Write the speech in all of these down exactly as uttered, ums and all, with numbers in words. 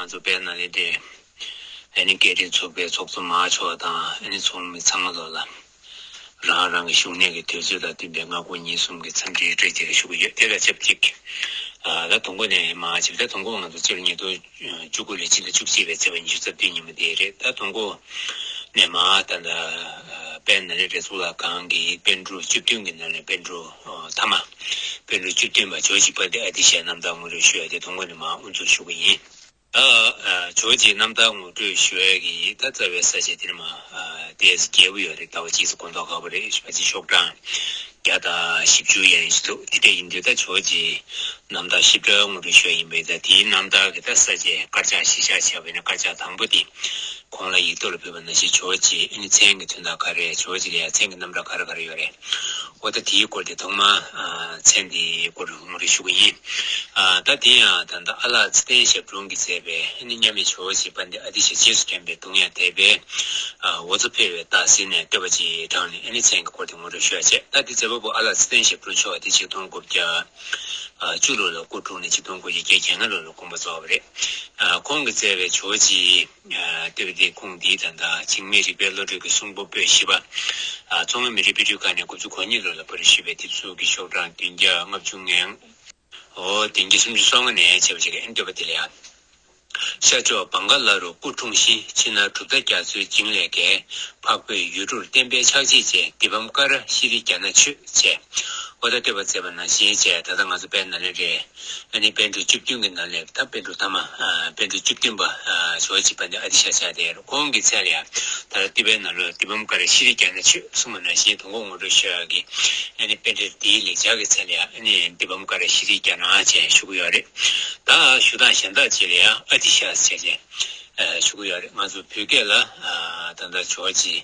ང་ཚོ་དཔལ་ནཱ་ལེནྡྲའི་ཨ་ནི་སྐད་འཕྲིན་ཚོགས་པའི་ཚོགས་གཙོ་མ་མཆོག་དང་ཨ་ནི་ཚོགས་མི་ཚང་མ་ལོ་ལ་རང་རང་གི་བཞུགས་གནས་ཀྱི་དུས་ཚོད་དང་བསྟུན་པའི་སྔ་དགོང་ཉིན་གསུམ་གྱི་འཚམས་འདྲིའི་བཀྲ་ཤིས་བདེ་ལེགས་ཞུ་གི་ཡོད། དེ་དང་ཆབས་ཅིག་ཨ་ད་དང་པོ་ནས་མར་ཅིག་ད་དང་པོ་ང་ཚོ་སྤྱི་ལོ་ཉིས་སྟོང་བཅུ་དགུ་ལོའི་ཕྱི་ཟླ་བཅུ་གཅིག་པའི་ཚེས་པ་ཉི་ཤུ་རྩ་བདུན་ཉིན་མོ་དེ་རེད། ད་དང་པོ་ནས་མར་ད་ལྟ་དཔལ་ནཱ་ལེནྡྲའི་གཙུག་ལག་ཁང་གི་པཎ་གྲུབ་བཅུ་བདུན་གྱི་ནང་ནས་པཎ་གྲུབ་ཐ་མ། པཎ་གྲུབ་བཅུ་བདུན་པ་ཇོ་བོ་རྗེ་དཔལ་ལྡན་ཨ་ཏི་ཤའི་རྣམ་ཐར་ངོ་སྤྲོད་ཞུ་ཡ་དེ་དང་པོ་ནས་མར་དབུ་འཛུགས་ཞུ་གི་ཡིན། ད་ཇོ་བོ་རྗེའི་རྣམ་ཐར་ངོ་སྤྲོད་ཞུ་ཡ་གི་ད་རྩ་བའི་ས་ཆ་དེ་ནས་མར་ཏོག་ཙམ་རྒྱས་པོ་ཡོད་རེད། ཟླ་བ་གཅིག་ཙམ་གོ་མདོག་ཁ་པོ་རེད། ཕལ་ཆེར་ཤོག་གྲངས་བརྒྱ་དང་བཞི་བཅུ་ཡན་ཞིག་འདུག་དེ་འདྲ་ཡིན་དུས་ད་ཇོ་བོ་རྗེའི་རྣམ་ཐར་ཞིབ་ཕྲ་ངོ་སྤྲོད་ཞུ་ཡ་ཡིན་པས། ད་དེའི་རྣམ་ཐར་གྱི་ད་ས་བཅད་དཀར་ཆག་བཞི་ཆ་བྱས་པ་ཡིན་ན་དཀར་ཆག་དང་པོ་དེ། གོང་ལ་ཡིག་ཐོག་ལ་ཕུལ་བ་ནང་བཞིན་ཇོ་བོ་རྗེའི་ཨ་ནི་མཚན་གྱི་དོན་དག་ག་རེ། ཇོ་བོ་རྗེ་ལ་ཡང་མཚན་གྱི་རྣམ་གྲངས་ག་རེ་ག་རེ་ཡོད་རེད། འོ་ད་དེའི་སྐོར་དེ་ཐོག་མར་ཨ་མཚན་དེའི་སྐོར་ངོ་སྤྲོད་ཞུ་གི་ཡིན། ཨ་ད་དེ་ཡང་ད་ལྟ་ཨ་ལགས་ཚེ་བརྟན་ཞབས་དྲུང་གིས་མཛད་པའི་ཨ་ནི་མཉམ་མེད་ཇོ་བོ་རྗེ་དཔལ་ལྡན་ཨ་ཏི་ཤ་རྗེས་སུ་དྲན་པའི་གདུང་ཡང་དད་པས་ཨ་འོ་ཚོ་འཕེལ་བའི་རྟགས་ཟེར་ནས་བསྟོད་པ་ཅིག་དྲངས་ནས་ཨ་ནི་མཚན་གྱི་སྐོར་དེ་ངོ་སྤྲོད་ཞུ་ཡ་བྱས། ད་དེ་མཛད་པ་པོ་ཨ་ལགས་ཚེ་བརྟན་ཞབས་དྲུང་མཆོག་དེ་ཆིག་སྟོང་དགུ་བརྒྱ་ཨ་བཅུ་ལོ་ལ་སྐུ་འཁྲུངས་ནས་ཆིག་སྟོང་དགུ་བརྒྱ་བརྒྱད་ཅུ་གྱ་ལྔ་ལོ་ལ་དགོངས་པ་རྫོགས་པ་རེད། ཨ་ཁོང་གིས་མཛད་པའི་ཇོ་བོ་རྗེའི་ཨ་བསྟོད་པ་དེ་ཁུངས་འདིའི་ད་ལྟ་འཇིགས་མེད་རིག་པའི་བློ་གྲོས་ཀྱི་གསུང་འབུམ་པོད་བཞི་པ། ཨ་མཚོ་སྔོན་མི་རིགས་དཔེ་སྐྲུན་ཁང་ནས་དགུ་བཅུ་གོ་གཉིས་ལོ་ལ་པར་ཞུས་པའི་དེབ་གཟུགས་ཀྱི་ཤོག་གྲངས་བདུན་བརྒྱ་ལྔ་བཅུ་ང་། འོ་བདུན་བརྒྱ་སུམ་ཅུ་སོ་ལྔ་ནས་བྱས་པ་ཞིག་ཨེ་བསྟོད་པ་དེ་ལ་ཡང་། ཤར་ཕྱོགས་བང་ག་ལ་རུ་སྐུ་འཁྲུངས་ཤིང་། ཕྱི་ནང་གྲུབ་མཐའ་རྒྱ་མཚོའི་འཇིངས་ལས་བརྒལ། འཕགས་བོད་ཡུལ་གྲུར་བསྟན་པའི་ཕྱག་རྗེས་བཅས། འདི་བམ་ཀ་ར་ཤྲཱི་ཛྙཱ་ན་ཆོས་བཅས། འོ་ད་བསྟོད་པ་མཛད་པ་ནང་བཞིན་བྱས། ད་ལྟ་ང་ཚོ་དཔལ་ནཱ་ལེནྡྲའི་ཨ་ནི་པཎ་གྲུབ་བཅུ་བདུན་གྱི་ནང་ནས་ད་པཎ་གྲུབ་ཐ་མ་ཨ་པཎ་གྲུབ་བཅུ་བདུན་པ་ཨ་ཇོ་བོ་རྗེ་དཔལ་ལྡན་ཨ་ཏི་ཤ་ཆགས་བསྡད་ཡོད་རེད། ཁོང་གི་མཚན་ལ་ཡང་ད་ལྟ་བསྟོད་པའི་ནང་ལོགས་འདི་བམ་ཀ་ར་ཤྲཱི་ཛྙཱ་ན་ཆོས་གསུངས་པ་ནང་བཞིན་དང་པོ་ངོ་སྤྲོད་ཞུ་ཡག་གི་ཨ་ནི་པཎ་གྲུབ་འདིའི་ལེགས་སྦྱར་གྱི་མཚན་ལ་ཡང་ཨ་ནི་འདི་བམ་ཀ་ར་ཤྲཱི་ཛྙཱ་ན་ཅེས་ཞུ་གི་ཡོད་རེད། ད་ཞུ་སྟངས་གཞན་དག་ཅིག་ལ་ཡང་ཨ་ཏི་ཤ་ཟེར་བྱས་ཨ་ཞུ་གི་ཡོད་རེད། ང་ཚོ་བོད་སྐད་ལ་ཨ་ད་ལྟ་ཇོ་བོ་རྗེ་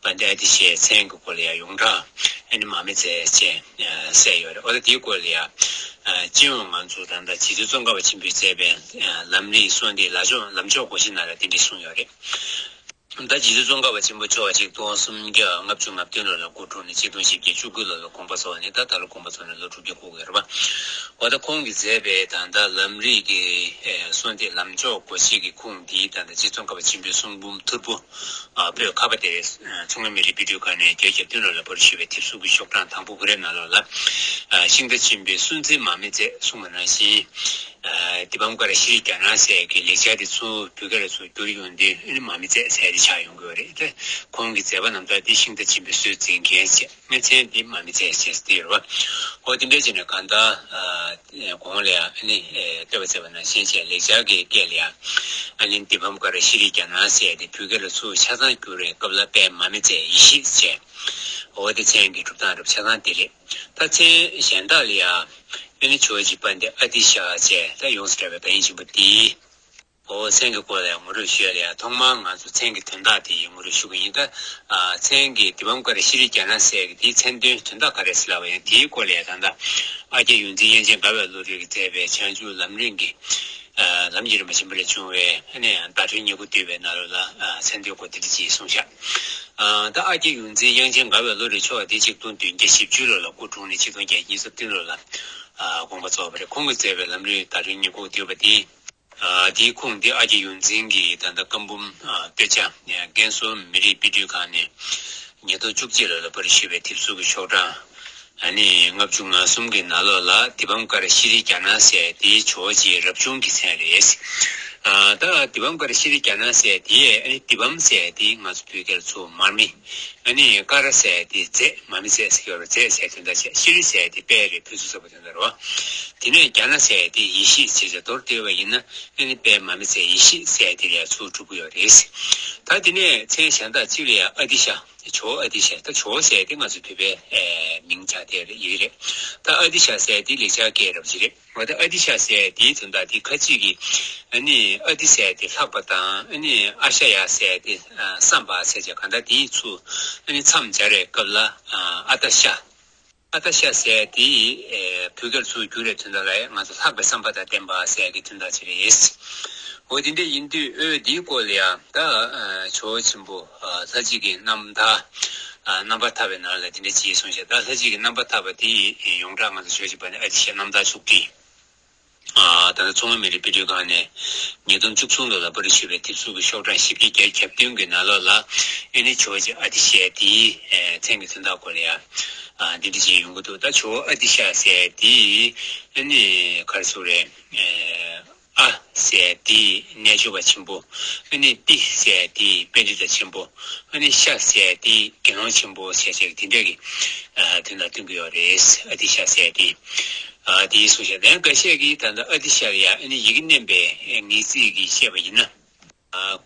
དཔལ་ལྡན་ཨ་ཏི་ཤའི་མཚན་གྱི་སྐོར་ལ་ཡང་ཡོངས་གྲགས་ཨ་ནི་མར་མེ་མཛད་ཅེས་ཨ་གསལ་ཡོད་རེད། འོ་ད་དེའི་སྐོར་ལ་ཡང་ཨ་སྤྱི་ཡོངས་ང་ཚོ་ད་ལྟ་རྗེ་བཙུན་ཙོང་ཁ་པ་ཆེན་པོས་མཛད་པའི་ཨ་ལམ་རིམ་གསོལ་འདེབས་ལམ་མཆོག་ལམ་མཆོག་སྒོ་བཞི་ནང་ལ་དེ་འདྲ་གསུངས་ཡོད་རེད། ད་རྗེ་བཙུན་ཙོང་ཁ་པ་ཆེན་པོ་མཆོག་ཆིག་སྟོང་སུམ་བརྒྱ་ལྔ་བཅུ་ང་བདུན་ལོ་ལ་སྐུ་འཁྲུངས་ནས་ཆིག་སྟོང་བཞི་བརྒྱ་བཅུ་དགུ་ལོ་ལ་དགོངས་པ་རྫོགས་ནས་ད་ད་ལོ་དགོངས་པ་རྫོགས་ནས་ལོ་དྲུག་ཅུ་འཁོར་གྱི་ཡོད་རེད་པ། འོ་ད་ཁོང་གིས་མཛད་པའི་ད་ལྟ་ལམ་རིམ་གྱི་ཨེ་གསོལ་འདེབས་ལམ་མཆོག་སྒོ་བཞི་གི་ཁུངས་འདིའི་ད་ལྟ་རྗེ་བཙུན་ཙོང་ཁ་པ་ཆེན་པོའི་གསུང་འབུམ་ཐོར་བུ་ཨ་པོད་ཁ་པ་དེ་མཚོ་སྔོན་མི་རིགས་དཔེ་སྐྲུན་ཁང་ནས་བརྒྱད་བརྒྱ་བདུན་ལོ་ལ་པར་ཞུས་པའི་དེབ་གཟུགས་ཀྱི་ཤོག་གྲངས་དང་པོ་དགུ་རེ་ནང་ལོགས་ལ་ཨ་ཤིང་རྟ་ཆེན་པོའི་གསོལ་ཚིགས་མར་མེ་མཛད་གསུངས་པ་ནང་བཞིན། ཨ་འདི་བམ་ཀ་ར་ཤྲཱི་ཛྙཱ་ན་ཟེར་གྱི་ལེགས་སྦྱར་དེ་ཚུར་བོད་སྐད་ལ་ཚུར་བསྒྱུར་ཡོང་དུས་ཨ་ནི་མར་མེ་མཛད་ཟེར་དེ་ཆགས་ཡོང་གི་ཡོད་རེད། དེ་ཁོང་གི་མཛད་པ་རྣམ་ཐར་དེ་ཤིང་རྟ་ཆེན་པོའི་གསོལ་ཚིགས་མཁན་ཟེར་ཨ་མཚན་དེ་མར་མེ་མཛད་ཟེར་དེ་ཡོད་རེད་པ། འོ་དེ་འདྲ་བྱས་ནས་གང་ལྟར་ཨ་གོང་ལ་ཡང་ཨ་ནི་ཨེ་བསྟོད་པ་མཛད་པ་ནང་བཞིན་བྱས་ལེགས་སྦྱར་གྱི་སྐད་ལ་ཡང་ཨ་ནི་འདི་བམ་ཀ་ར་ཤྲཱི་ཛྙཱ་ན་ཟེར་དེ་བོད་སྐད་ལ་ཚུར་ཆ་ཚང་བསྒྱུར་བའི་སྐབས་ལ་དཔལ་མར་མེ་མཛད་ཡེ་ཤེས་ཟེར། འོ་དེ་མཚན་གྱི་གྲུབ་སྟངས་རབ་ཆ་ཚང་དེ་རེད། ད་མཚན་གཞན་དག་ལ་ཡང་ཨ་ནི་ཇོ་བོ་རྗེ་དཔལ་ལྡན་ཨ་ཏི་ཤ་ཅེས་ད་ཡོངས་སུ་གྲགས་པའི་བརྡ་ཡིག་ཆེན་པོ་འདི། འོ་མཚན་གྱི་སྐོར་ལ་ཡང་ངོ་སྤྲོད་ཞུ་ཡ་ལ་ཡང་ཐོག་མར་ང་ཚོ་མཚན་གྱི་དོན་དག་དེ་ཡི་ངོ་སྤྲོད་ཞུ་གི་ཡིན། ད་ཨ་མཚན་གྱི་འདི་བམ་ཀ་ར་ཤྲཱི་ཛྙཱ་ན་ཟེར་གྱི་དེའི་མཚན་དོན་དོན་དག་ག་རེ་ཟེར་ལབ་པ་ཡང་དེའི་སྐོར་ལ་ཡང་ད་ལྟ་ཨ་ཀྱཱ་ཡོངས་འཛིན་དབྱངས་ཅན་དགའ་བའི་བློ་གྲོས་ཀྱིས་མཛད་པའི་བྱང་ཆུབ་ལམ་རིམ་གྱི་ཨ་ལམ་གྱི་རིམ་པ་ཆེན་པོ་ལས་བྱུང་བའི་ཨ་ནི་བརྡ་ཁྲིད་སྙིང་པོ་བསྡུས་པའི་ནང་ལོགས་ལ་ཨ་མཚན་དོན་སྐོར་དེ་འདྲ་ཅིག་གསུངས་ཤག་ཨ་ད་ཨ་ཀྱཱ་ཡོངས་འཛིན་དབྱངས་ཅན་དགའ་བའི་བློ་གྲོས་མཆོག་དེ་ཆིག་སྟོང་བདུན་བརྒྱ་བཞི་བཅུ་ལོ་ལ་སྐུ་འཁྲུངས་ནས་ཆིག་སྟོང་བརྒྱད་བརྒྱ་ཉི་ཤུ་རྩ་བདུན་ལོ་ལ་ཨ་དགོངས་པ་རྫོགས་པ་རེད། ཁོང་གིས་མཛད་པའི་ལམ་རིམ་བརྡ་ཁྲིད་སྙིང་པོ་བསྡུས་པ་དེ། ཨ་དེའི་ཁུངས་དེ་ཨ་ཀྱཱ་ཡོངས་འཛིན་གྱི་ད་ལྟ་བཀའ་འབུམ་ཨ་དཔེ་ཆ་ཨ་རྒན་གསོ་མི་རིགས་དཔེ་སྐྲུན་ཁང་ནས་ཉིས་སྟོང་བཅུ་གཅིག་ལོ་ལ་པར་ཞུས་པའི་དེབ་གཟུགས་ཀྱི་ཤོག་གྲངས་ཨ་ནི་ལྔ་བཅུ་ང་གསུམ་གྱི་ནང་ལོགས་ལ་འདི་བམ་ཀ་ར་ཤྲཱི་ཛྙཱ་ན་ཟེར་དེའི་ཇོ་བོ་རྗེའི་རབ་བྱུང་གི་མཚན་རེད། ཨ་ད་འདི་བམ་ཀ་ར་ཤྲཱི་ཛྙཱ་ན་ཟེར་དེ་ཨ་ནི་འདི་བམ་ཟེར་དེ་ང་ཚོ་བོད་སྐད་ལ་ཚུར་མར་མེ། ཨ་ནི་ཀ་ར་ཟེར་དེ་རྫས། མར་མེ་རྫས་ཟེར་གྱི་ཡོད་རེད། རྫས་ཟེར་དོན་དག་བྱས། ཤྲཱི་ཟེར་དེ་དཔལ་རེད། ཕུན་སུམ་ཚོགས་པ་དོན་དག་རེད་བ། དེ་ནས་ཛྙཱ་ན་ཟེར་དེ་ཡེ་ཤེས་བྱས་བྱས་མདོར་བསྡུས་པ་ཡིན་ན་ཨ་ནི་དཔལ་མར་མེ་མཛད་ཡེ་ཤེས་ཟེར་དེ་ལ་ཚུར་གྲུབ་ཀྱི་ཡོད་རེད། ད་དེ་ནས་མཚན་གཞན་དག་གཅིག་ལ་ཡང་ཨ་ཏི་ཤ། ཇོ་བོ་ཨ་ཏི་ཤ། ད་ཇོ་བོ་ཟེར་དེ་ང་ཚོ་བོད་པའི་ཨེ་མིང་ཆགས་བསྡད་ཡོད་རེད། ད་ཨ་ཏི་ཤ་ཟེར་དེ་ལེགས་སྦྱར་སྐད་རབ་བྱེད་རེད། འོ་ད་ཨ་ཏི་ཤ་ཟེར་དེའི་དོན་དག་དེ་ཁ་ཅིག་གིས་ཨ་ནི་ཨ་ཏི་ཟེར་དེ་ལྷགས་པ་དང་ཨ་ནི་ཨ་ཤ་ཡ་ཟེར་དེ་ཨ་བསམ་པ་ཟེར་བྱས་གང་ལྟར་དེའི་ཚུར་ཨ་ནི་མཚམས་སྦྱར་བའི་སྐབས་ལ་ཨ་ཨ་ཏ་ཤ། ཨ་ཏ་ཤ་ཟེར་དེ་ཨེ་བོད་སྐད་ཚུར་བསྒྱུར་བའི་དོན་དག་ལ་ང་ཚོ་ལྷག་པའི་བསམ་པ་དང་ལྡན་པ་ཟེར་གྱི་དོན་དག་ཅིག་རེད། འོ་དེ་འདྲ་ཡིན་དུས་འོ་དེའི་སྐོར་ལ་ཡང་ད་ཨ་ཇོ་བོ་ཆེན་པོ་ཨ་ལྷ་རྗེ་གི་རྣམ་ཐར་ཨ་རྣམ་པར་ཐར་པའི་ནང་ལ་དེ་འདྲ་ཅིག་གསུངས་ཤག་ད་ལྷ་རྗེ་གི་རྣམ་པར་ཐར་པ་དེ་ཡི་ཡོངས་གྲགས་ང་ཚོ་ཇོ་བོ་རྗེ་དཔལ་ལྡན་ཨ་ཏི་ཤའི་རྣམ་ཐར་ཚུགས་ཀྱི། ཨ་ད་ལྟ་མཚོ་སྔོན་མི་རིགས་དཔེ་སྐྲུན་ཁང་ནས་ཉིས་སྟོང་བཅུ་གསུམ་ལོ་ལ་པར་ཞུས་པའི་དེབ་གཟུགས་ཀྱི་ཤོག་གྲངས་བཞི་བརྒྱ་བརྒྱད་ཅུ་གྱ་བདུན་གྱི་ནང་ལོགས་ལ་ཨ་ནི་ཇོ་བོ་རྗེ་ཨ་ཏི་ཤ་དེའི་མཚན་གྱི་དོན་དག་སྐོར་ལ་ཡང་འདི་འདྲ་ཅིག་ཡོང་གི་འདུག་ད་ཇོ་བོ་ཨ་ཏི་ཤ་ཟེར་དེ་ཨ་ནི་ག་རེ་ཟེར་རེད། ཨ་ཟེར་དེ་རྣལ་འབྱོར་པ་ཆེན་པོ། ཨ་ནི་ཏི་ཟེར་དེ་པཎྜི་ཏ་ཆེན་པོ། ཨ་ནི་ཤ་ཟེར་དེ་དགེ་སློང་ཆེན་པོ་ཟེར་བྱས་དེ་འདྲ་གི་དོན་དག་སྟོན་གྱི་ཡོད་རེད། ཨ་ཏི་ཤ་ཟེར་དེ། ཨ་དེའི་གཟུགས་ཤ་དང་འགའ་ཤས་ཀྱིས་ད་ལྟ་ཨ་ཏི་ཤ་ལ་ཡང་ཨ་ནི་ཡི་གེ་བསྣན་པའི་ངེས་ཚིག་གིས་བཤད་པ་ཡིན་ན།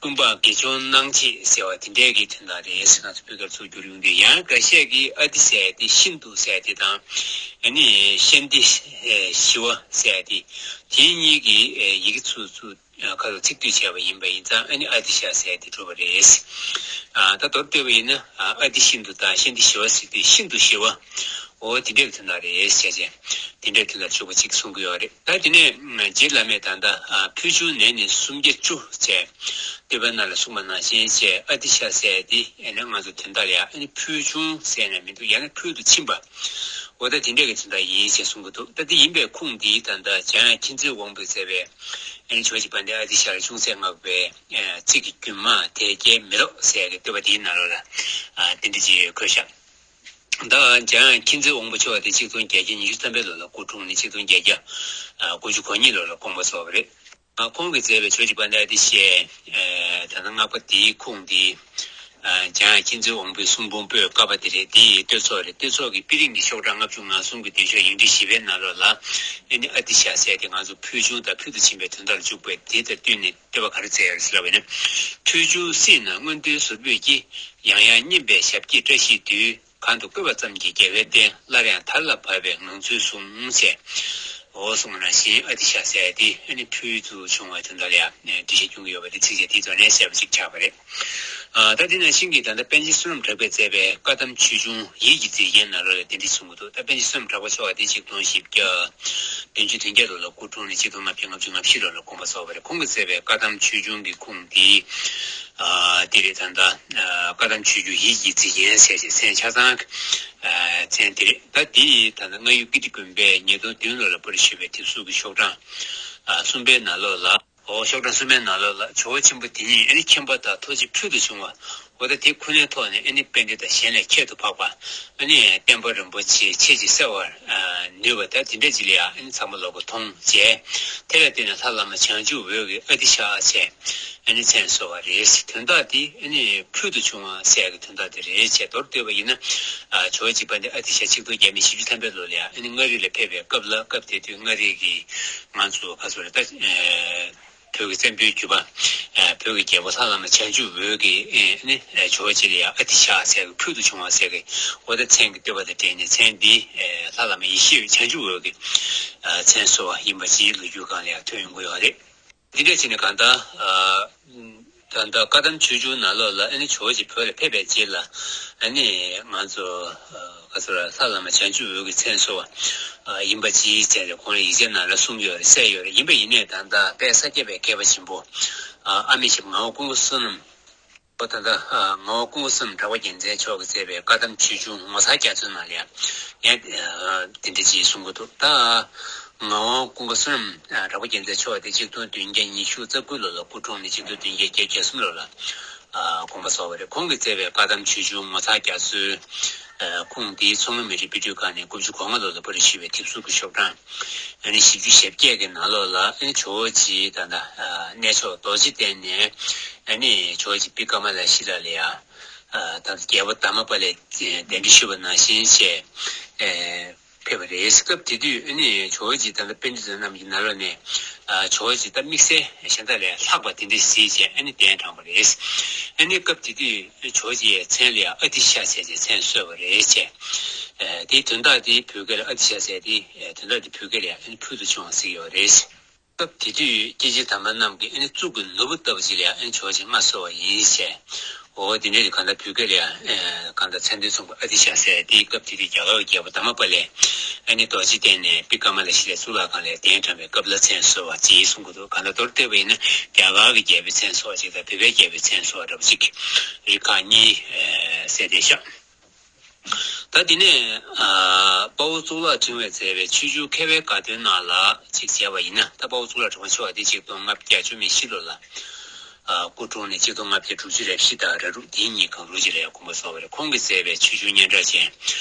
ཀུན་སྤངས་དགེ་སྦྱོང་གནང་བྱེད་ཟེར་བ་དེ་འདྲའི་གི་དོན་དག་རེད་ཟེར། ང་ཚོ་བོད་སྐད་ཚུར་བསྒྱུར་ཡོང་དུས་ཡང་འགའ་ཤས་ཀྱིས་ཨ་ཏི་ཟེར་ཏེ་ཤིན་ཏུ་ཟེར་ཏེ་དང་། ཨ་ནི་ཤཱནྟི་ཞི་བ་ཟེར་ཏེ་དེ་གཉིས་ཀྱི་ཡི་གེ་ཚུར་ཚུར་ཁ་ལ་ཚིག་སྡུད་བྱས་པ་ཡིན་པ་ཡིན་ཙང་ཨ་ནི་ཨ་ཏི་ཤ་ཟེར་ཏེ་གྲུབ་པ་རེད། ད་མདོར་བསྡུས་པ་ཡིན་ན་ཨ་ཏི་ཤིན་ཏུ་དང་ཤཱནྟི་ཞི་བ་ཟེར་དུས་ཤིན་ཏུ་ཞི་བ། འོ་དེ་འདྲའི་དོན་དག་རེད་ཟེར་བྱས། དེ་འདྲའི་དོན་དག་ཆོག་པ་གཅིག་གསུང་གི་ཡོད་རེད། ད་དེ་ནས་རྗེ་བླ་མས་ད་ལྟ་ཕུལ་བྱུང་ནས་ནི་སུམ་བརྒྱ་བཅུ་བྱས། བསྟོད་པ་ནང་ལ་གསུངས་པ་ནང་བཞིན་བྱས་ཨ་ཏི་ཤ་ཟེར་དེ་ཨ་ནི་ང་ཚོ་དོན་དག་ལ་ཡང་ཨ་ནི་ཕུལ་བྱུང་ཟེར་ནས་མི་འདུག་ཡང་ན་ཕུལ་དུ་ཕྱིན་པ། འོ་ད་དེ་འདྲའི་གི་དོན་དག་ཡིན་ཞེས་གསུང་གི་འདུག་ད་དེ་ཡིན་པའི་ཁུངས་འདི་ད་ལྟ་འཇམ་དབྱངས་མཁྱེན་བརྩེ་དབང་པོས་མཛད་པའི་ཨ་ནི་ཇོ་བོ་རྗེ་དཔལ་ལྡན་ཨ་ཏི་ཤ་ལ་ཅུང་ཟད་བསྔགས་པའི་ཚིག་གི་རྒྱུད་མ་དལ་བརྒྱད་མེ་ཏོག་ཟེར་གི་བསྟོད་པ་དེའི་ནང་ལོགས་ལ་དེ་འདྲ་ཅིག་འཁོད་ཤག་ད་འཇམ་དབྱངས་མཁྱེན་བརྩེ་དབང་པོ་མཆོག་དེ་ཆིག་སྟོང་བརྒྱད་བརྒྱ་ཉི་ཤུ་ཐམ་པའི་ལོ་ལ་སྐུ་འཁྲུངས་ནས་ཆིག་སྟོང་བརྒྱད་བརྒྱ་དགུ་བཅུ་གོ་གཉིས་ལོ་ལ་དགོངས་པ་རྫོགས་པ་རེད། ཁོང་གིས་མཛད་པའི་ཇོ་བོ་རྗེ་དཔལ་ལྡན་ཨ་ཏི་ཤའི་ད་ལྟ་བསྔགས་པ་འདིའི་ཁུངས་འདི། འཇམ་དབྱངས་མཁྱེན་བརྩེ་དབང་པོའི་གསུང་འབུམ་པོད་ཀ་པ་དེ་རེད། འདི་ཡི་བསྟོད་ཚོགས་རེད། བསྟོད་ཚོགས་ཀྱི་དཔེ་རིང་གི་ཤོག་གྲངས་ལྔ་བཅུ་ང་གསུམ་གྱི་བདེ་མཆོག་ཡིག་འབྲུ་བཞི་པའི་ནང་ལོགས་ལ་ཨ་ནི་ཨ་ཏི་ཤ་ཟེར་དེ་ང་ཚོ་ཕུལ་བྱུང་དང་ཕུལ་དུ་ཕྱིན་པའི་དོན་དག་ལ་འཇུག་པས་དེ་དང་བསྟུན་ནས། བསྟོད་པ་ག་རེ་མཛད་ཡོད་ཟེར་ལབ་པ་ཡིན་ན། ཐོས་བྱུང་སྲིད་ན་མངོན་མཐོའི་ཟུར་ཕུད་ཀྱི། ཡང་ཡང་སྙན་པའི་ཞབས་ཀྱི་བཀྲ་ཤིས་དུས། གང་དུ་བཀོད་པ་ཙམ་གྱིས་རྒྱལ་བའི་བསྟན། སླར་ཡང་དར་ལ་བབས་པའི་ངང་ཚུལ་བཟུང་། ཞེས། འོ་གསུངས་པ་ནང་བཞིན་ཨ་ཏི་ཤ་ཟེར་དེ་ཨ་ནི་ཕུལ་དུ་བྱུང་བའི་དོན་དག་ལ་ཡང་འགྲེལ་བཤད་སྐྱོན་གྱི་ཡོད་པ་དེ་ཚིགས་བཅད་དེའི་ཐོག་ནས་གསལ་པོ་ཞིག་ཆགས་པ་རེད། ད་དེ་ནང་བཞིན་གྱི་ད་ལྟ་པཎ་ཆེན་བསོད་ནམས་གྲགས་པས་མཛད་པའི་བཀའ་གདམས་ཆོས་འབྱུང་ཡིད་ཀྱི་མཛེས་རྒྱན་ནང་ལོགས་ལ་དེ་འདྲ་གསུང་གི་འདུག་ད་པཎ་ཆེན་བསོད་ནམས་གྲགས་པ་མཆོག་དེ་ཆིག་སྟོང་བཞི་བརྒྱ་བདུན་ཅུ་དོན་བརྒྱད་ལོ་ལ་སྐུ་འཁྲུངས་ནས་ཆིག་སྟོང་ལྔ་བརྒྱ་ལྔ་བཅུ་ང་བཞི་ལོ་ལ་དགོངས་པ་རྫོགས་པ་རེད། ཁོང་གིས་མཛད་པའི་བཀའ་གདམས་ཆོས་འབྱུང་གི་ཁུངས་འདི། དེ་རེད། ད་ལྟ་བཀའ་གདམས་ཆོས་འབྱུང་ཡིད་ཀྱི་མཛེས་རྒྱན་ཟེར་བྱས་མཚན་ཆ་ཚང་མཚན་དེ་རེད། ད་འདི་ད་ལྟ་རྔ་ཡབ་ཀིརྟི་དགོན་པས་ཉིས་སྟོང་བདུན་ལོ་ལ་པར་ཞུས་པའི་དེབ་གཟུགས་ཀྱི་ཤོག་གྲངས་གསུམ་པའི་ནང་ལོགས་ལ། འོ་ཤོག་གྲངས་གསུམ་པའི་ནང་ལོགས་ལ་ཇོ་བོ་ཆེན་པོ་དེ་ཉིད་ཨ་ནི་མཁྱེན་པ་དང་ཐུགས་རྗེ་ཕུལ་དུ་བྱུང་བ། འོ་ད་དེ་ཁུངས་ལེན་ཐོག་ནས་ཨ་ནི་པཎྜི་ཏ་གཞན་ལས་ཁྱད་དུ་འཕགས་པ། ཨ་ནི་བསྟན་པ་རིན་པོ་ཆེ་ཆེས་ཀྱི་གསལ་བར་ནུས་པ་ད་དེ་འདྲ་ཅིག་ལ་ཡང་ཨ་ནི་ཚང་མ་ལོག་གི་མཐོང་བྱས། དེ་ལ་བརྟེན་ནས་ལྷ་བླ་མ་བྱང་ཆུབ་འོད་ཀྱི་ཨ་ཏི་ཤ་ཟེར་ཨ་ནི་མཚན་གསོལ་བ་རེད། དོན་དག་དེ་ཨ་ནི་ཕུལ་དུ་བྱུང་བ་ཟེར་གྱི་དོན་དག་དེ་རེད་ཅེས་མདོར་བསྡུས་པ་ཡིན་ན། ཇོ་བོ་རྗེ་དཔལ་ལྡན་ཨ་ཏི་ཤ་ཆིག་སྟོང་བརྒྱ་མེད་བཞི་བཅུ་ཐམ་པའི་ལོ་ལ་ཡང་ཨ་ནི་མངའ་རིས་ལ་ཕེབས་པའི་སྐབས་ལ། སྐབས་དེ་དུས་མངའ་རིས་ཀྱི་ང་ཚོ་ག་ཚོད་རེད་ད། བོད་ཀྱི་བཙན་པོའི་རྒྱུད་པ། བོད་ཀྱི་རྒྱལ་པོ་ལྷ་བླ་མ་བྱང་ཆུབ་འོད་ཀྱིས་ནི་ཇོ་བོ་རྗེ་ལ་ཡང་ཨ་ཏི་ཤ་ཟེར་གྱི་ཕུལ་དུ་བྱུང་བ་ཟེར་གྱི། འོ་ད་མཚན་གྱི་བསྟོད་པ་དང་འབྲེལ་ནས་མཚན་འདི་ལྷ་བླ་མ་ཡེ་ཤེས་བྱང་ཆུབ་འོད་ཀྱི་མཚན་གསོལ་བ་ཡིན་པ་ཅིག་ལོ་རྒྱུས་སྒང་ལ་ཡང་ཐོན་ཡོང་གི་ཡོད་རེད། འདི་འདྲ་བྱས་ནས་གང་ལྟར། ད་ལྟ་བཀའ་གདམས་ཆོས་འབྱུང་ནང་ལོགས་ལ་ཨ་ནི་ཇོ་བོ་རྗེ་བོད་ལ་ཕེབས་པའི་རྗེས་ལ་ཨ་ནི་ང་ཚོ་ག་ཚོད་ལ་ལྷ་བླ་མ་བྱང་ཆུབ་འོད་ཀྱི་མཚན་གསོལ་བ་ཡིན་པ་ཅིག་བྱས་ཏེ་ཁོང་ལ་ཡིག་ཆའི་ནང་ལ་གསུངས་ཡོད་རེད། གསལ་ཡོད་རེད། ཡིན་པ་ཡིན་ནའི་ད་ལྟ་དཔལ་ས་སྐྱ་པའི་མཁས་པ་ཆེན་པོ་ཨ་མི་ཆེན་ངག་དབང་ཀུན་དགའ་བསོད་ནམས། ཨོ་ད་ལྟ་ངག་དབང་ཀུན་དགའ་བསོད་ནམས་གྲགས་པ་རྒྱལ་མཚན་མཆོག་གིས་མཛད་པའི་བཀའ་གདམས་ཆོས་འབྱུང་ངོ་མཚར་རྒྱ་མཚོའི་ནང་ལ་ཡང་དེ་འདྲ་ཅིག་གསུང་གི་འདུག་ད་ངག་དབང་ཀུན་དགའ་བསོད་ནམས་གྲགས་པ་རྒྱལ་མཚན་མཆོག་དེ་ཆིག་སྟོང་བདུན་བརྒྱ་ཉི་ཤུ་རྩ་དགུ་ལོ་ལ་སྐུ་འཁྲུངས་ནས་ཆིག་སྟོང་བདུན་བརྒྱ་བརྒྱད་ཅུ་གྱ་གསུམ་ལོ་ལ་དགོངས་པ་རྫོགས་པ་རེད། ཁོང་གིས་མཛད་པའི་བཀའ་གདམས་ཆོས་འབྱུང་ངོ་མཚར་རྒྱ་མཚོའི་ཁུངས་འདི་མཚོ་སྔོན་མི་རིགས་དཔེ་སྐྲུན་ཁང་ནས་དགུ་བཅུ་གོ་ལྔ་ལོ་ལ་པར་ཞུས་པའི་དེབ་གཟུགས་ཀྱི་ཤོག་གྲངས་ཨ་ནི་བཞི་བཅུ་ཞེ་བརྒྱད་ཀྱི་ནང་ལོགས་ལ་ཨ་ནི་ཇོ་བོ་རྗེ་ད་ལྟ་གནས་མཆོག་རྡོ་རྗེ་གདན་ནས་ཨ་ནི་ཇོ་བོ་རྗེ་བི་ཀ་མ་ལ་ཤི་ལ་ལ་ཡ། ད་ལྟ་རྒྱལ་པོ་དྷརྨ་པཱ་ལས་གདན་འདྲེན་ཞུས་པ་ནང་བཞིན་བྱས་ཕེབས་པ་རེད། སྐབས་དེ་དུས་ཨ་ནི་ཇོ་བོ་རྗེ་ད་ལྟ་པཎྜི་ཏ་རྣམས་ཀྱི་ནང་ལོགས་ནས་ཇོ་བོ་རྗེ་ད་དམིགས་བསལ་གཞན་དག་ལས་ལྷག་པ་དེ་འདྲ་གཟིགས་བྱས་ཨ་ནི་གདན་དྲངས་པ་རེད། ཨ་ནི་སྐབས་དེ་དུས་ཇོ་བོ་རྗེ་ཡི་མཚན་ལ་ཡང་ཨ་ཏི་ཤ་ཟེར་བྱས་མཚན་གསོལ་བ་རེད་བྱས། དེའི་དོན་དག་དེ་བོད་སྐད་ལ་ཨ་ཏི་ཤ་ཟེར་དེ་དོན་དག་དེ་བོད་སྐད་ལ་ཡང་ཨ་ནི་ཕུལ་དུ་བྱུང་བ་ཟེར་གྱི་ཡོད་རེད། སྐབས་དེ་དུས་སྐྱེས་ཆེན་དམ་པ་རྣམས་ཀྱིས་ཨ་ནི་གཙུག་གི་ནོར་བུ་ལྟ་བུ་ཅིག་ལ་ཨ་ནི་ཇོ་བོ་རྗེ་མངའ་གསོལ་བ་ཡིན་ཞེས། འོ་དེ་འདྲའི་གང་ལྟར་བོད་སྐད་ལ་ཡང་གང་ལྟར་མཚན་དོན་མཚུངས་པ་ཨ་ཏི་ཤ་ཟེར་དེའི་སྐབས་དེ་དུས་རྒྱ་གར་གྱི་རྒྱལ་པོ་དྷརྨ་པཱ་ལས་ཨ་ནི་རྡོ་རྗེ་གདན་ནས་བི་ཀ་མ་ལ་ཤི་ལའི་གཙུག་ལག་ཁང་ལ་གདན་དྲངས་པའི་སྐབས་ལ་མཚན་གསོལ་བ་ཅེས་གསུང་གི་འདུག་གང་ལྟར་མདོར་བསྡུས་པ་ཡིན་ན་རྒྱ་གར་གྱི་རྒྱལ་པོའི་མཚན་གསོལ་བ་ཅིག་དང་བོད་པའི་རྒྱལ་པོའི་མཚན་གསོལ་བ་འདྲ་པོ་ཅིག་རིགས་ཁག་གཉིས་གསལ་བསྡད་ཤག་ད་དེ་ནས་ཨ་དཔའ་བོ་གཙུག་ལག་ཕྲེང་བས་མཛད་པའི་ཆོས་འབྱུང་མཁས་པའི་དགའ་སྟོན་ནང་ལ་ཅིག་བྱས་པ་ཡིན་ན། ད་དཔའ་བོ་གཙུག་ལག་ཕྲེང་བ་ཆེ་བ་དེ་ཆིག་སྟོང་ལྔ་བརྒྱ་བཅུ་མེད་བཞི་ལོ་ལ་ཨ་སྐུ་འཁྲུངས་ནས་ཆིག་སྟོང་ལྔ་བརྒྱ་དྲུག་ཅུ་རེ་བཞི་དང་རེ་དྲུག་དེ་གཉིས་གང་རུང་ཅིག་ལ་ཡང་དགོངས་པ་རྫོགས་པ་རེད། ཁོང་གིས་མཛད་པའི་ཆོས་འབྱུང་སྙན་གྲགས་ཅན་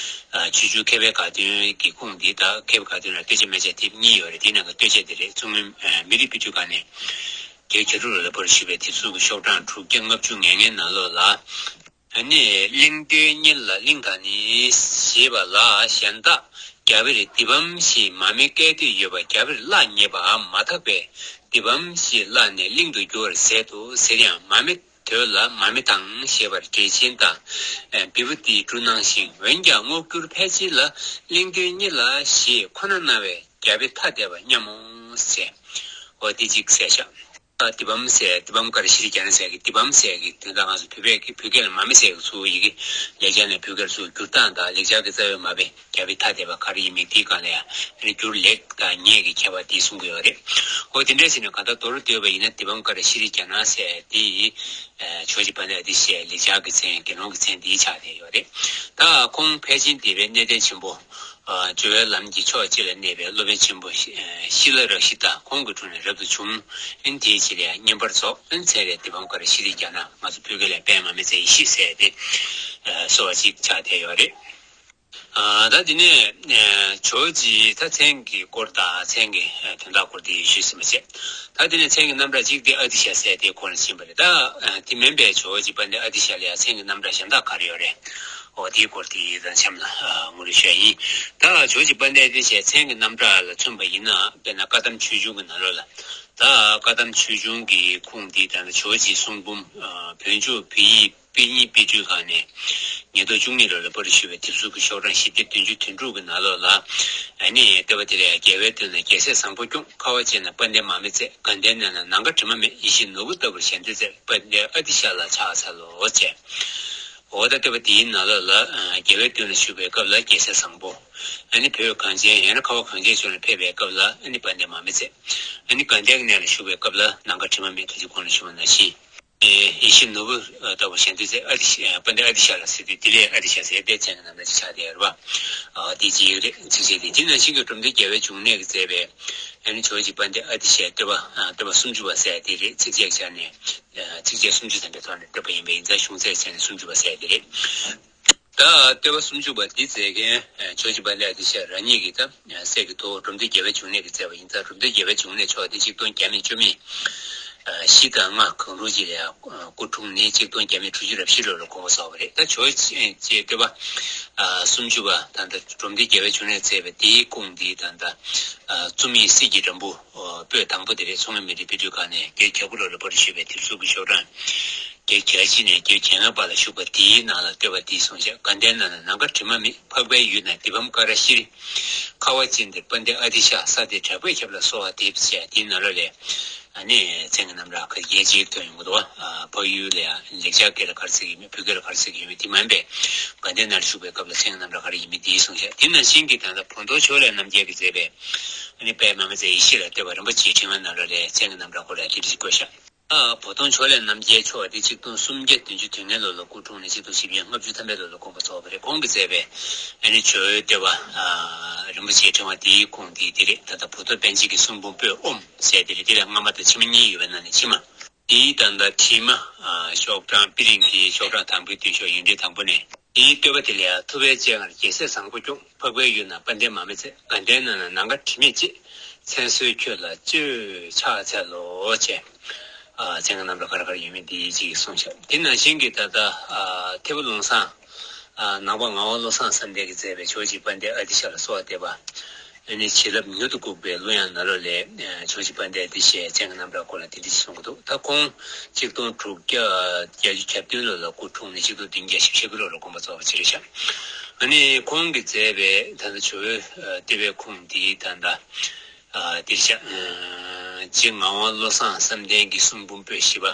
ཨ་ཆོས་འབྱུང་མཁས་པའི་དགའ་སྟོན་གྱི་ཁུངས་འདི་དང་། མཁས་པའི་དགའ་སྟོན་ལ་བསྟོད་ཆ་མན་ཆད་དེབ་གཉིས་ཡོད་རེད། དེའི་ནང་གི་བསྟོད་ཆ་དེ་རེད། མཚོ་སྔོན་ཨ་མི་རིགས་དཔེ་སྐྲུན་ཁང་ནས་རྒྱལ་བརྒྱ་དྲུག་ལོ་ལ་པར་ཞུས་པའི་དེབ་གཟུགས་ཀྱི་ཤོག་གྲངས་དྲུག་བརྒྱ་ལྔ་བཅུ་ང་ལྔའི་ནང་ལོགས་ལ། ཨ་ནི་གླིང་དོན་གཉེར་ལ་གླིང་དང་ནི་ཞེས་པ་ལ། གཞན་དག་རྒྱ་བོད་དི་བམ་ཞེས་མ་མོའི་སྐད་དོད་ཡོད་པ་རྒྱ་བོད་བརླག་ཉེས་པའམ་མ་དག་པས་དི་བམ་ཞེས་བརླགས་ནས་གླིང་དུ་བསྒྱུར་བར་མཛད་དོ་ཟེར་ཡང་། མ་མོའི་དོད་ལ་མ་མོ་དང་ཞེས་པར་འགྲེལ་ཆེན་དང་བི་བུ་ཏིའི་འབྲུ་སྣང་ཞིང་། འོན་ཀྱང་དངོས་བསྒྱུར་ཕལ་ཆེར་ལ་གླིང་དོན་གཉེར་ལ་ཞེས་ཁོ་ན་སྣང་བས་རྒྱ་བོད་ཐ་དད་པ་སྙམ་མོ་ཟེར། འོ་དེ་གཅིག་གསལ་བཞག་ཨ་དི་བམ་ཟེར། དི་བམ་ཀ་ར་ཤྲཱི་ཛྙཱ་ན་ཟེར་གི་དི་བམ་ཟེར་གི་དོན་དག་ང་ཚོ་བོད་སྐད་ཀྱི་བོད་སྐད་ལ་མ་མོ་ཟེར་གི་ཚུར་ཡི་གེ་ལེགས་སྦྱར་ནས་བོད་སྐད་ལ་ཚུར་བསྒྱུར་སྟངས་དང་། ལེགས་སྦྱར་གྱི་རྩ་བའི་མ་དཔེ་རྒྱ་བོད་ཐ་དད་པ་ག་རེ་ཡིན་མིན་དེའི་སྒང་ལ་ཡང་ཨ་ནི་བསྒྱུར་ལེགས་དང་ཉེས་ཀྱི་ཁྱད་པར་དེ་གསུང་གི་ཡོད་རེད། འོ་དེ་འདྲ་ཟེར་ནས་གང་ལྟར་མདོར་བསྡུས་པ་ཡིན་ན་དི་བམ་ཀ་ར་ཤྲཱི་ཛྙཱ་ན་ཟེར་དེ་ཨ་ཇོ་བོ་རྗེ་དཔལ་ལྡན་ཨ་ཏི་ཤའི་ལེགས་སྦྱར་གྱི་མཚན། དགེ་སློང་གི་མཚན་དེ་ཆགས་བསྡད་ཡོད་རེད། ད་ཁོང་ཕལ་ཆེན་སྡེ་པའི་གནས་བརྟན་ཆེན་པོ། ཨ་སྦྱོར་བའི་ལམ་གྱི་ཕྱོགས་གཅིག་ལ་གནས་པའི་སློབ་དཔོན་ཆེན་པོ་ཤི་ཨ་ཤི་ལ་རཀྵི་ཏ་ཁོང་གི་དྲུང་ནས་རབ་ཏུ་བྱུང་། ཨ་ནི་དེའི་རྗེས་ལ་ཡང་བསྙེན་པར་རྫོགས། ཨ་ནི་མཚན་རེ་དི་བམ་ཀ་ར་ཤྲཱི་ཛྙཱ་ན། ང་ཚོ་བོད་སྐད་ལ་དཔལ་མ་མོའི་མཚན་ཡེ་ཤེས་ཟེར་ཏེ་ཨ་གསོལ་བ་གཅིག་ཆགས་བསྡད་ཡོད་རེད། ཨ་ད་དེ་ནས་ཨ་ཇོ་བོ་རྗེའི་ད་མཚན་གྱི་སྐོར་དང་མཚན་གྱི་ཨ་དོན་དག་སྐོར་དེ་ཞུས་ཟིན་པ་བྱས། ད་དེ་ནས་མཚན་གྱི་རྣམ་གྲངས་གཅིག་དེ་ཨ་ཏི་ཤ་ཟེར་དེའི་སྐོར་ལ་ཕྱིན་པ་རེད། ད་ཨ་དེ་མིན་པའི་ཇོ་བོ་རྗེ་དཔལ་ལྡན་ཨ་ཏི་ཤ་ལ་ཡང་མཚན་གྱི་རྣམ་གྲངས་གཞན་དག་ག་རེ་ཡོད་རེད། འོ་དེའི་སྐོར་དེ་ཡི་དང་གཤམ་ལ་ཨ་ངོ་སྤྲོད་ཞུ་ཡ་ཡིན། ད་ཇོ་བོ་རྗེ་དཔལ་ལྡན་ཨ་ཏི་ཤའི་མཚན་གྱི་རྣམ་གྲངས་ལ་མཚོན་པ་ཡིན་ན། དཔེར་ན་བཀའ་གདམས་ཆོས་འབྱུང་གི་ནང་ལོགས་ལ། ད་བཀའ་གདམས་ཆོས་འབྱུང་གི་ཁུངས་འདི་ལྟར་ན་ཇོ་བོ་རྗེའི་གསུང་འབུམ་ཨ་བོད་ལྗོངས་བོད་ཡིག་དཔེ་རྙིང་དཔེ་སྐྲུན་ཁང་ནས་ཉིས་སྟོང་བཅུ་གཉིས་ལོ་ལ་པར་ཞུས་པའི་དེབ་གཟུགས་ཀྱི་ཤོག་གྲངས་བཞི་བརྒྱ་བདུན་ཅུ་དོན་དྲུག་གི་ནང་ལོགས་ལ། ཨ་ནི་ལྟེ་བ་དེ་ལ་ཡང་རྒྱལ་བའི་དོན་ལ་རྒྱལ་སྲས་བཟང་པོ་སྐྱོང་། ཁ་བ་ཅན་ལ་དཔལ་ལྡན་མར་མེ་མཛད། དགའ་ལྡན་ནང་ན་ནམ་མཁའ་དྲི་མ་མེད། ཡིད་བཞིན་ནོར་བུ་ལྟ་བུར་ཞལ་འདོན་མཛད། དཔལ་ལྡན་ཨ་ཏི་ཤ་ལ་ཕྱག་འཚལ་ལོ་ཟེར། འོ་ད་ལྟེ་བ་དེའི་ནང་ལོགས་ལ་ཨ་རྒྱལ་བའི་དོན་ལ་ཞུགས་པའི་སྐབས་ལ་རྒྱལ་སྲས་བཟང་པོ། ཨ་ནི་བོད་གངས་ཅན་ཡང་ན་ཁ་བ་གངས་ཅན་ལྗོངས་ལ་ཕེབས་པའི་སྐབས་ལ་ཨ་ནི་དཔལ་ལྡན་མར་མེ་མཛད། ཨ་ནི་དགའ་ལྡན་གྱི་གནས་ལ་བཞུགས་པའི་སྐབས་ལ་ནམ་མཁའ་དྲི་མ་མེད། ད་ཅི་གོང་ལ་ཞུས་པ་ནང་བཞིན། ཨེ་ཡིད་བཞིན་ནོར་བུ་ལྟ་བུ་ཞལ་འདོན་མཛད། ཨ་ཏི་ཤ་དཔལ་ལྡན་ཨ་ཏི་ཤ་ལ་ཟེར་དུས་དེ་ལས་ཨ་ཏི་ཤ་ཟེར་ཏེ་མཚན་གྱི་རྣམ་གྲངས་ཅིག་ཆགས་བསྡད་ཡོད་རེད་པ། ཨ་དེ་ཅི་ཡིག་རེད། ཚིགས་བཅད་དེ། དེ་ནང་བཞིན་གྱི་སྒྲོམ་སྟོན་རྒྱལ་བའི་འབྱུང་གནས་ཀྱིས་མཛད་པའི་ཨ་ནི་ཇོ་བོ་རྗེ་དཔལ་ལྡན་ཨ་ཏི་ཤའི་བསྟོད་པ་ཨ་བསྟོད་པ་སུམ་ཅུ་པ་ཟེར་དེ་རེད། ཚིགས་བཅད་བྱས་ནས་ཨ་ཚིགས་བཅད་སུམ་ཅུ་ཙམ་པའི་ཐོག་ནས་བསྟོད་པ་ཡིན་པས། ཡིན་ཙང་གཞུང་ཚད་བྱས་ནས་སུམ་ཅུ་པ་ཟེར་དེ་རེད། ད་བསྟོད་པ་སུམ་ཅུ་པ་འདི་མཛད་མཁན་ཇོ་བོ་རྗེ་དཔལ་ལྡན་ཨ་ཏི་ཤ་རང་ཉིད་ཀྱིས་ད་སྲས་ཀྱི་ཐུ་བོ་སྒྲོམ་སྟོན་རྒྱལ་བའི་འབྱུང་གནས་ཀྱིས་མཛད་པ་ཡིན་ཙང་། སྒྲོམ་སྟོན་རྒྱལ་བའི་འབྱུང་གནས་ཕྱོགས་དེ་ཆིག་སྟོང་བརྒྱ་མེད་བཅུ་མེད་བཞི་དང་ལྔ་གང་རུང་ཅིག་ལ་ཡང་སྐུ་འཁྲུངས་ནས་ཆིག་སྟོང་བརྒྱ་མེད་དྲུག་ཅུ་རེ་བཞི་ལོ་ལ་དགོངས་པ་རྫོགས་པ་རེད། ད་ཇོ་བོ་རྗེ་བསྟོད་པ་སུམ་ཅུ་པ་ད་ལྟ་སྒྲོམ་སྟོན་རྒྱལ་བའི་འབྱུང་གནས་མཛད་པའི་དེའི་ཁུངས་འདི་ད་ལྟ་རྩོམ་ཡིག་གསེར་གྱི་སྦྲམ་བུ་པོད་དང་པོ་དེ་རེད། མཚོ་སྔོན་མི་རིགས་དཔེ་སྐྲུན་ཁང་ནས་བརྒྱད་བརྒྱ་དགུ་ལོ་ལ་པར་ཞུས་པའི་དེབ་གཟུགས་ཀྱི་ཤོག་གྲངས་བརྒྱད་བརྒྱ་གཅིག་ནས་བརྒྱད་བརྒྱ་ལྔ་བར་ལ་བཞུགས་པ་དེའི་ནང་ལ་བསྟོད་པ་འདི་གསུངས་ཤག་དགའ་ལྡན་ནང་ན་ནམ་མཁའ་དྲི་མ་མེད། འཕགས་པའི་ཡུལ་ན་དི་བམ་ཀ་ར་ཤྲཱི། ཁ་བ་ཅན་དེར་དཔལ་ལྡན་ཨ་ཏི་ཤ། ས་དེར་དྲེགས་པས་ཁྱབ་ལ་གསོལ་བ་འདེབས་ཟེར། དེའི་ནང་ལོགས་ལ་ཨ་ནི་མཚན་གྱི་རྣམ་གྲངས་ཁ་ཤས་ཅིག་ཐོན་ཡོང་གི་འདུག་བ། ཨ་འཕགས་ཡུལ་ལ་ཡང་ལེགས་སྦྱར་སྐད་ལ་ག་རེ་ཟེར་གྱི་ཡོད་མེད། བོད་སྐད་ལ་ག་རེ་ཟེར་གྱི་ཡོད་མེད། དེ་མིན་པའི་དགའ་ལྡན་ནང་ལ་བཞུགས་པའི་སྐབས་ལ་མཚན་གྱི་རྣམ་གྲངས་ག་རེ་ཡིན་མིན་དེ་གསུངས་ཤག་དེ་ནང་བཞིན་གྱི་ད་ལྟ་བོ་དོང་ཕྱོགས་ལས་རྣམ་རྒྱལ་གྱིས་མཛད་པའི་ཨ་ནི་དཔལ་མ་མོ་མཛད་ཡེ་ཤེས་ལ་བསྟོད་པ་རིན་པོ་ཆེའི་ཕྲེང་བའི་ནང་ལོགས་ལ་མཚན་གྱི་རྣམ་གྲངས་སྐོར་ལ་དེ་འདྲ་ཞིག་བཀོད་ཤག་ཨ་བོ་དོང་ཕྱོགས་ལས་རྣམ་རྒྱལ་མཆོག་དེ་ཆིག་སྟོང་སུམ་བརྒྱ་བདུན་ཅུ་དོན་ལྔའི་ལོ་ལ་སྐུ་འཁྲུངས་ནས་ཆིག་སྟོང་བཞི་བརྒྱ་ལྔ་བཅུ་ཐམ་པའི་ལོ་ལ་དགོངས་པ་རྫོགས་པ་རེད། ཁོང་གིས་མཛད་པའི་ཨ་ནི་ཇོ་བོའི་བསྟོད་པ་ཨ་རིན་པོ་ཆེའི་ཕྲེང་བ་དེའི་ཁུངས་དེ་དེ་རེད། ད་ལྟ་བོ་དོང་པཎ་ཆེན་གྱི་གསུང་འབུམ་པོད་ཨོཾ་ཟེར་དེ་རེད། དེ་ལ་སྔ་མ་དང་ཕྱི་མ་གཉིས་ཡོད་པའི་ནང་ནས་ཕྱི་མ། དེའི་ད་ལྟ་ཕྱི་མ་ཨ་ཤོག་གྲངས་པི་རིང་གི་ཤོག་གྲངས་དང་པོའི་མདུན་ཤོག་ཡིག་འབྲེལ་དང་པོ་ནས། དེའི་བསྟོད་པ་དེ་ལ་ཡང་ཐུབ་པའི་སྤྱན་སྔར་རྒྱལ་སྲས་བཟང་པོ་སྐྱོང་། འཕགས་པའི་ཡུལ་ན་དཔལ་ལྡན་མར་མེ་མཛད། དགའ་ལྡན་ནང་ན་ནམ་མཁའ་དྲི་མེད་ཅེས། མཚན་གསོལ་ཁྱོད་ལ་སྤྱོད་ཕྱག་འཚལ་ལོ་ཅེས། ཨ་མཚན་གྱི་རྣམ་གྲངས་ག་རེ་ག་རེ་ཡོད་མེད་འདི་ཅིག་གསུངས་ཤག་དེ་ནང་བཞིན་གྱི་ད་ལྟ་ཨ་ཐེ་བོ་ལུང་བཟང་ཨ་ནང་པ་ངག་དབང་བློ་བཟང་བསམ་གཏན་གྱིས་མཛད་པའི་ཇོ་བོ་རྗེ་དཔལ་ལྡན་ཨ་ཏི་ཤ་ལ་གསོལ་བ་འདེབས་པ། ཨ་ནི་བྱིན་རླབས་མྱུར་དུ་འགུགས་པའི་གླུ་དབྱངས་ནང་ལོགས་ལས་ཇོ་བོ་རྗེ་དཔལ་ལྡན་ཨ་ཏི་ཤའི་མཚན་གྱི་རྣམ་གྲངས་སྐོར་ལ་དེ་འདྲ་ཞིག་གསུང་གི་འདུག་ད་ཁོང་ཆིག་སྟོང་དྲུག་བརྒྱ་བརྒྱད་ཅུ་གྱ་བདུན་ལོ་ལ་སྐུ་འཁྲུངས་ནས་ཆིག་སྟོང་བདུན་བརྒྱ་བཞི་བཅུ་ཞེ་དགུ་ལོ་ལ་དགོངས་པ་རྫོགས་པ་ཅིག་རེད་ཤག་ཨ་ནི་ཁོང་གིས་མཛད་པའི་ད་ལྟ་ཇོ་བོའི་ཨ་བསྟོད་པའི་ཁུངས་འདི་ད་ལྟ་ཨ་འདིར་བཞག་ཨ་རྗེ་ངག་དབང་བློ་བཟང་བསམ་གཏན་གྱི་གསུང་འབུམ་པོད་བཞི་པ།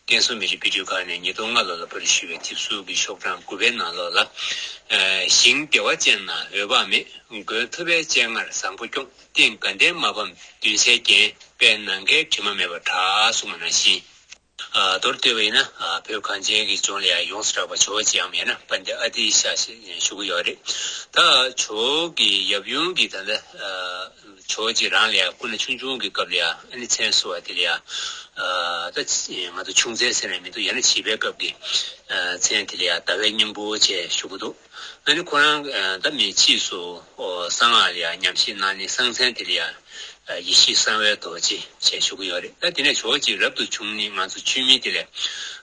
བསྟན་སྲུང་མི་རིགས་དཔེ་སྐྲུན་ཁང་ནས་ཉིས་སྟོང་ལྔ་ལོ་ལ་པར་ཞུས་པའི་དེབ་གཟུགས་ཀྱི་ཤོག་གྲངས་དགུ་པའི་ནང་ལོགས་ལ། ཨ་ཞིང་བདེ་བ་ཅན་ན་འོད་དཔག་མེད། མགོན་ཐུབ་པའི་སྤྱན་སྔར་བཟང་པོ་སྐྱོང་། རྟེན་དགའ་ལྡན་མ་ཕམ་འདུན་སའི་རྒྱན། དཔལ་ནམ་མཁའི་དྲི་མ་མེད་པར་གྲགས། གསུངས་པ་ནང་བཞིན། ཨ་མདོར་བསྡུས་པ་ཡིན་ན། ཨ་བོད་གངས་ཅན་གྱི་ལྗོངས་ལ་ཡང་ཡོངས་སུ་གྲགས་པ་ཇོ་བོ་རྗེའམ་ཡང་ན་པཎྜི་ཏ་ཨ་ཏི་ཤ་ཞེས་ཞུ་གི་ཡོད་རེད། ད་ཇོ་བོ་གི་ཡབ་ཡུམ་གྱི་ད་ལྟ་ཨ་ཇོ་བོ་རྗེ་རང་ལ་ཡང་སྐུ་ན་ཆུང་ཆུང་གི་སྐབས་ལ་ཡང་ཨ་ནི་མཚན་གསོལ་བ་དེ་ལ་ཡང་ཨ་ད་ང་ཚོ་ཆུང་མཚན་ཟེར་ནས་མི་འདུག་ཡང་ན་བྱིས་པའི་སྐབས་ཀྱི་ཨ་མཚན་དེ་ལ་ཡང་ཟླ་བའི་སྙིང་པོ་ཅེས་ཞུ་གི་འདུག་ཨ་ནི་ཁོ་རང་ཨ་ད་མི་ཕྱིས་སུ་ཨོ་གསང་སྔགས་ལ་ཡང་ཉམས་བཞེས་གནང་ནི་གསང་མཚན་དེ་ལ་ཡང་ཨ་ཡེ་ཤེས་གསང་བའི་རྡོ་རྗེ་ཞེས་ཞུ་གི་ཡོད་རེད། ད་དེ་ནས་ཇོ་བོ་རྗེ་རབ་ཏུ་བྱུང་ནི་ང་ཚོ་ཆུ་མིག་དེ་ལས་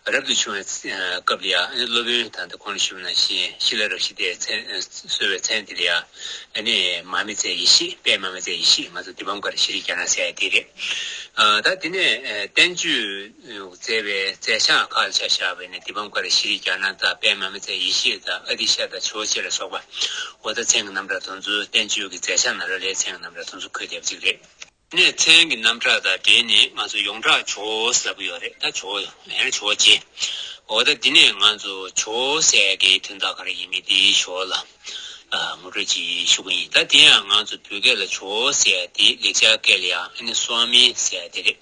རབ་ཏུ་བྱུང་བའི་སྐབས་ལ་ཡང་ཨ་ནི་སློབ་དཔོན་ད་ལྟ་གོང་ལ་ཞུས་པ་ནང་བཞིན་ཤེས་རབ་རབ་ཞི་བདེའི་མཚན་གསོལ་བའི་མཚན་དེ་ལ་ཡང་ཨ་ནི་མར་མེ་མཛད་ཡེ་ཤེས་དཔལ་མར་མེ་མཛད་ཡེ་ཤེས་ང་ཚོ་དཱི་པཾ་ཀར་ཤྲཱི་ཛྙཱ་ན་ཟེར་ཡ་དེ་རེད། ཨ་ད་དེ་ནས་ཨ་བསྟན་བཅོས་མཛད་པའི་མཛད་བྱང་ཁག་ལ་ཆ་བཞག་པ་ཡིན་ན་དཱི་པཾ་ཀར་ཤྲཱི་ཛྙཱ་ན་དང་དཔལ་མར་མེ་མཛད་ཡེ་ཤེས་དང་ཨ་ཏི་ཤ་དང་ཇོ་བོ་རྗེ་ལ་སོགས་པ། འོ་ད་མཚན་གྱི་རྣམ་གྲངས་དེ་ཚོ་བསྟན་བཅོས་ཀྱི་མཛད་བྱང་ནང་ལོགས་ལ་མཚན་གྱི་རྣམ་གྲངས་དེ་ཚོ་འཁོད་བསྡད་པ་ཅིག་རེད། ནས་མཚན་གྱི་རྣམ་གྲངས་དང་འབྲེལ་ནས་ང་ཚོ་ཡོངས་གྲགས་ཇོ་བོ་ཟེར་གྱི་ཡོད་རེད། ད་ཇོ་བོ་ཡང་ན་ཇོ་བོ་རྗེ། འོ་ད་འདི་ནས་ང་ཚོ་ཇོ་བོ་ཟེར་གྱི་དོན་དག་ག་རེ་ཡིན་མིན་དེའི་ཞོར་ལ་ཨ་ངོ་སྤྲོད་ཅིག་ཞུ་གི་ཡིན། ད་དེ་ཡང་ང་ཚོ་བོད་སྐད་ལ་ཇོ་བོ་ཟེར་ཡ་དེ་ལེགས་སྦྱར་སྐད་ལ་ཡང་ཨ་ནི་སྭ་མི་ཟེར་ཡ་དེ་རེད།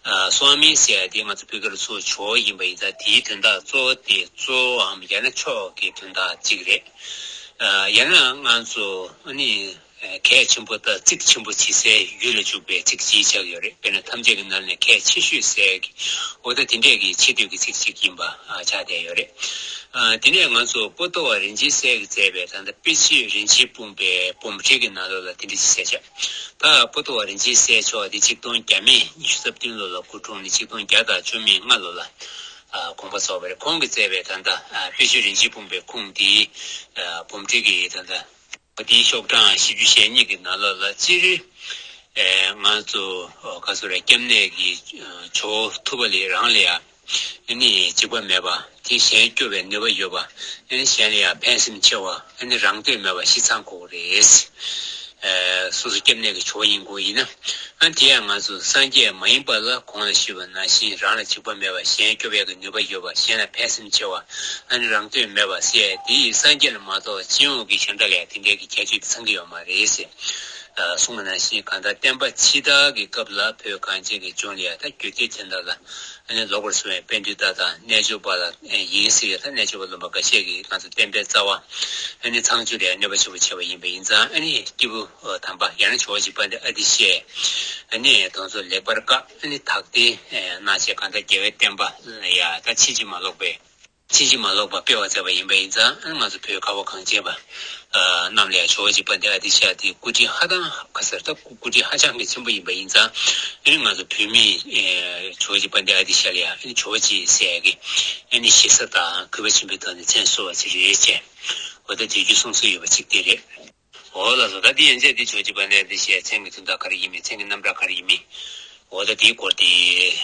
ཨ་སྭ་མི་ཟེར་ཡ་དེ་ང་ཚོ་བོད་སྐད་ལ་ཚུར་ཇོ་བོ་ཡིན་པ་ཡིན་ཙང་དེའི་དོན་དག་གཙོ་བོ་དེ་གཙོ་བོའམ་ཡང་ན་མཆོག་གི་དོན་དག་གཅིག་རེད། ཨ་ཡང་ན་ང་ཚོ་ཨ་ནི་གལ་ཆེན་པོ་དང་གཙིགས་ཆེན་པོ་བྱེད་སའི་ཡུལ་ལ་འཇུག་པའི་ཚིག་གཅིག་ཆགས་ཡོད་རེད། དཔེར་ན་ཐམས་ཅད་ཀྱི་ནང་ནས་གལ་ཆེ་ཤོས་ཟེར་གྱི་འོ་ད་དེ་འདྲས་ཀྱི་ཆེ་བསྟོད་ཀྱི་ཚིག་གཅིག་ཡིན་པ་ཆགས་བསྡད་ཡོད་རེད། ཨ་དེ་ནས་ང་ཚོ་པོ་ཏོ་བ་རིན་ཆེན་གསལ་གྱིས་མཛད་པའི་ད་ལྟ་དཔེ་ཆོས་རིན་ཆེན་སྤུངས་པའི་འབུམ་ཁྲིད་ཀྱི་ནང་ལོགས་ལ་དེ་འདྲ་ཞིག་གསལ་བྱ། ད་པོ་ཏོ་བ་རིན་ཆེན་གསལ་མཆོག་དེ་ཆིག་སྟོང་བརྒྱ་མེད་ཉི་ཤུ་རྩ་བདུན་ལོ་ལ་སྐུ་འཁྲུངས་ནས་ཆིག་སྟོང་བརྒྱ་དང་བཅུ་མེད་ལྔ་ལོ་ལ་ཨ་དགོངས་པ་རྫོགས་པ་རེད། ཁོང་གིས་མཛད་པའི་ད་ལྟ་ཨ་དཔེ་ཆོས་རིན་ཆེན་སྤུངས་པའི་ཁུངས་དེའི་ཨ་འབུམ་ཁྲིད་ཀྱི་ད་ལྟ་འོ་དེའི་ཤོག་གྲངས་བཞི་བཅུ་ཞེ་གཉིས་ཀྱི་ནང་ལོགས་ལ་སྤྱིར་ཨེ་ང་ཚོ་ཨོ་ག་ཚོད་རེད། སྐྱབས་གནས་ཀྱི་ཨ་ཇོ་བོ་ཐུབ་པ་ལས་རང་ལ་ཡང་ཨ་ནི་འཇིགས་པ་མེད་པ་དེ་གཞན་སྐྱོབ་པའི་ནུས་པ་ཡོད་པ་ཨ་ནི་གཞན་ལ་ཡང་ཕན་སེམས་ཆེ་བ་ཨ་ནི་རང་འདོད་མེད་པ་ཞིག་ཚང་དགོས་རེད། ཨེ་སོ་སོ་སྐྱབས་གནས་ཀྱི་ཇོ་བོ་ཡིན་དགོས་ཡིན་ན་ཨ་དེ་ཡང་ང་ཚོ་སངས་རྒྱས་མ་ཡིན་པ་ལ་གོང་ལ་ཞུས་པ་ནང་བཞིན་རང་ལ་འཇིགས་པ་མེད་པ་གཞན་སྐྱོབ་ཡག་གི་ནུས་པ་ཡོད་པ་གཞན་ལ་ཕན་སེམས་ཆེ་བ་ཨ་ནི་རང་འདོད་མེད་པ་ཟེར་དེ་ཡིས་སངས་རྒྱས་ལ་མ་གཏོགས་སྤྱི་ཡོངས་ཀྱི་གཞན་དག་ལ་ཡང་དེ་འདྲའི་གི་ཁྱད་ཆོས་དེ་ཚང་གི་ཡོད་མ་རེད་ཟེར། ཨ་གསུངས་པ་ནང་བཞིན་གང་ལྟར་བསྟན་པ་ཕྱི་དར་གྱི་སྐབས་ལ་བོད་གངས་ཅན་གྱི་ལྗོངས་ལ་ཡང་ད་རྒྱུད་སྡེ་དེ་འདྲ་ལ་ཨ་ནི་ལོག་པར་གསུངས་པའི་དཔལ་འདུས་ལྟ་དང་རྣལ་འབྱོར་པ་ལ་ཡིན་ཟེར་ཡ་ད་རྣལ་འབྱོར་པ་སློབ་མ་འགའ་ཤས་ཀྱིས་ང་ཚོ་བསྟན་པའི་རྩ་བ་ཨ་ནི་ཚངས་སྤྱོད་ལ་ཡང་གནོད་པ་ཆེན་པོ་བྱས་པ་ཡིན་པ་ཡིན་ཙང་ཨ་ནི་སྐྱེས་བུ་དམ་པ་ཡང་ན་ཇོ་བོ་རྗེ་དཔལ་ལྡན་ཨ་ཏི་ཤས་ཨ་ནི་དེ་ཚོ་ལེགས་པར་བཀག་ཨ་ནི་དག་ལྡན་གནང་བྱས་གང་ལྟར་རྒྱལ་བའི་བསྟན་པ་ལ་ཡང་ད་ཕྱིན་ཅི་མ་ལོག་པའི་ཕྱིན་ཅི་མ་ལོག་པ་སྤེལ་བར་མཛད་པ་ཡིན་པ་ཡིན་ཙང་ང་ཚོ་བོད་ཁ་བ་གངས་ཅན་པ་རྣམས་ལ་ཡང་ཇོ་བོ་རྗེ་དཔལ་ལྡན་ཨ་ཏི་ཤ་དེ་སྐུ་དྲིན་ཧ་ཅང་ག་ཟེར་ད་སྐུ་དྲིན་ཧ་ཅང་གི་ཆེན་པོ་ཡིན་པ་ཡིན་ཙང་ཨ་ནི་ང་ཚོ་བོད་མིས་ཇོ་བོ་རྗེ་དཔལ་ལྡན་ཨ་ཏི་ཤ་ལ་ཡང་ཨ་ནི་ཇོ་བོ་རྗེ་ཟེར་གི་ཨ་ནི་ཞེ་ས་དང་གུས་པ་ཆེན་པོའི་ཐོག་ནས་མཚན་གསོལ་བ་ཅིག་རེད་ཅེས་འོ་ད་དེ་རྒྱུ་གསུང་སྲོལ་ཡོད་པ་ཅིག་དེ་རེད། འོ་ལགས་སོ། ད་འདི་ཡན་ཆད་འདི་ཇོ་བོ་རྗེ་དཔལ་ལྡན་ཨ་ཏི་ཤའི་མཚན་གྱི་དོན་དག་ག་རེ་ཡིན་མིན་མཚན་གྱི་རྣམ་གྲངས་ག་རེ་ཡིན་མིན། འོ་ད་འདིའི་སྐོར་དེ་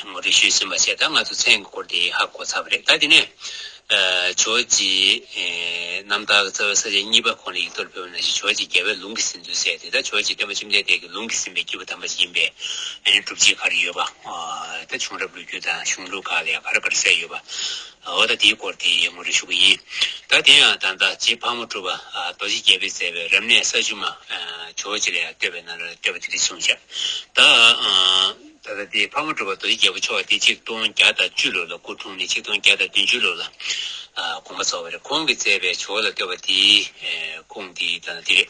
ངོ་སྤྲོད་ཞུས་ཟིན་པ་བྱས། ད་ང་ཚོ་མཚན་གྱི་སྐོར་དེ་ཧ་གོ་ཚར་བ་རེད། ད་འདི་ནས་ཨ་ཇོ་བོ་རྗེ་ཨེ་རྣམ་ཐར་གྱི་རྩ་བའི་ས་བཅད་གཉིས་པ་ཁོང་ལ་ཡིག་ཐོག་ཕེབས་པ་ནང་བཞིན་ཇོ་བོ་རྗེ་རྒྱལ་བའི་ལུང་གིས་ཟིན་ཚུལ་ཟེར་ཏེ། ད་ཇོ་བོ་རྗེ་སྟོན་པ་བཅོམ་ལྡན་འདས་ཀྱི་ལུང་གིས་ཟིན་པའི་སྐྱེས་བུ་དམ་པ་ཞིག་ཡིན་པའི་ཨ་ནི་སྒྲུབ་བྱེད་ག་རེ་ཡོད་པ། ཨ་ད་བྱུང་རབས་ལོ་རྒྱུས་དང་གཞུང་ལུགས་ཁག་ལ་ཡང་ག་རེ་ག་རེ་གསལ་ཡོད་པ། འོ་ད་དེའི་སྐོར་དེ་ངོ་སྤྲོད་ཞུ་གི་ཡིན། ད་དེ་ཡང་ད་ལྟ་རྗེ་ཕག་མོ་གྲུ་པ་ཨ་རྡོ་རྗེ་རྒྱལ་པོས་མཛད་པའི་རབ་གནས་ས་བཅུ་མ་ཨ་ཇོ་བོ་རྗེ་ལ་ཡང་བསྟོད་པའི་ནང་ལ་བསྟོད་པ་དེ་འདྲ་གསུངས་བཞག་ད་ཨ་ད་ལྟ་དེ་ཕག་མོ་གྲུ་པ་རྡོ་རྗེ་རྒྱལ་པོ་མཆོག་དེ་ཆིག་སྟོང་བརྒྱ་དང་བཅུ་ལོ་ལ་སྐུ་འཁྲུངས་ནས་ཆིག་སྟོང་བརྒྱ་དང་བདུན་ཅུ་ལོ་ལ་ཨ་དགོངས་པ་རྫོགས་པ་རེད། ཁོང་གིས་མཛད་པའི་ཇོ་བོ་ལ་བསྟོད་པ་དེའི་ཨ་ཁུངས་དེ་ད་ལྟ་དེ་རེད།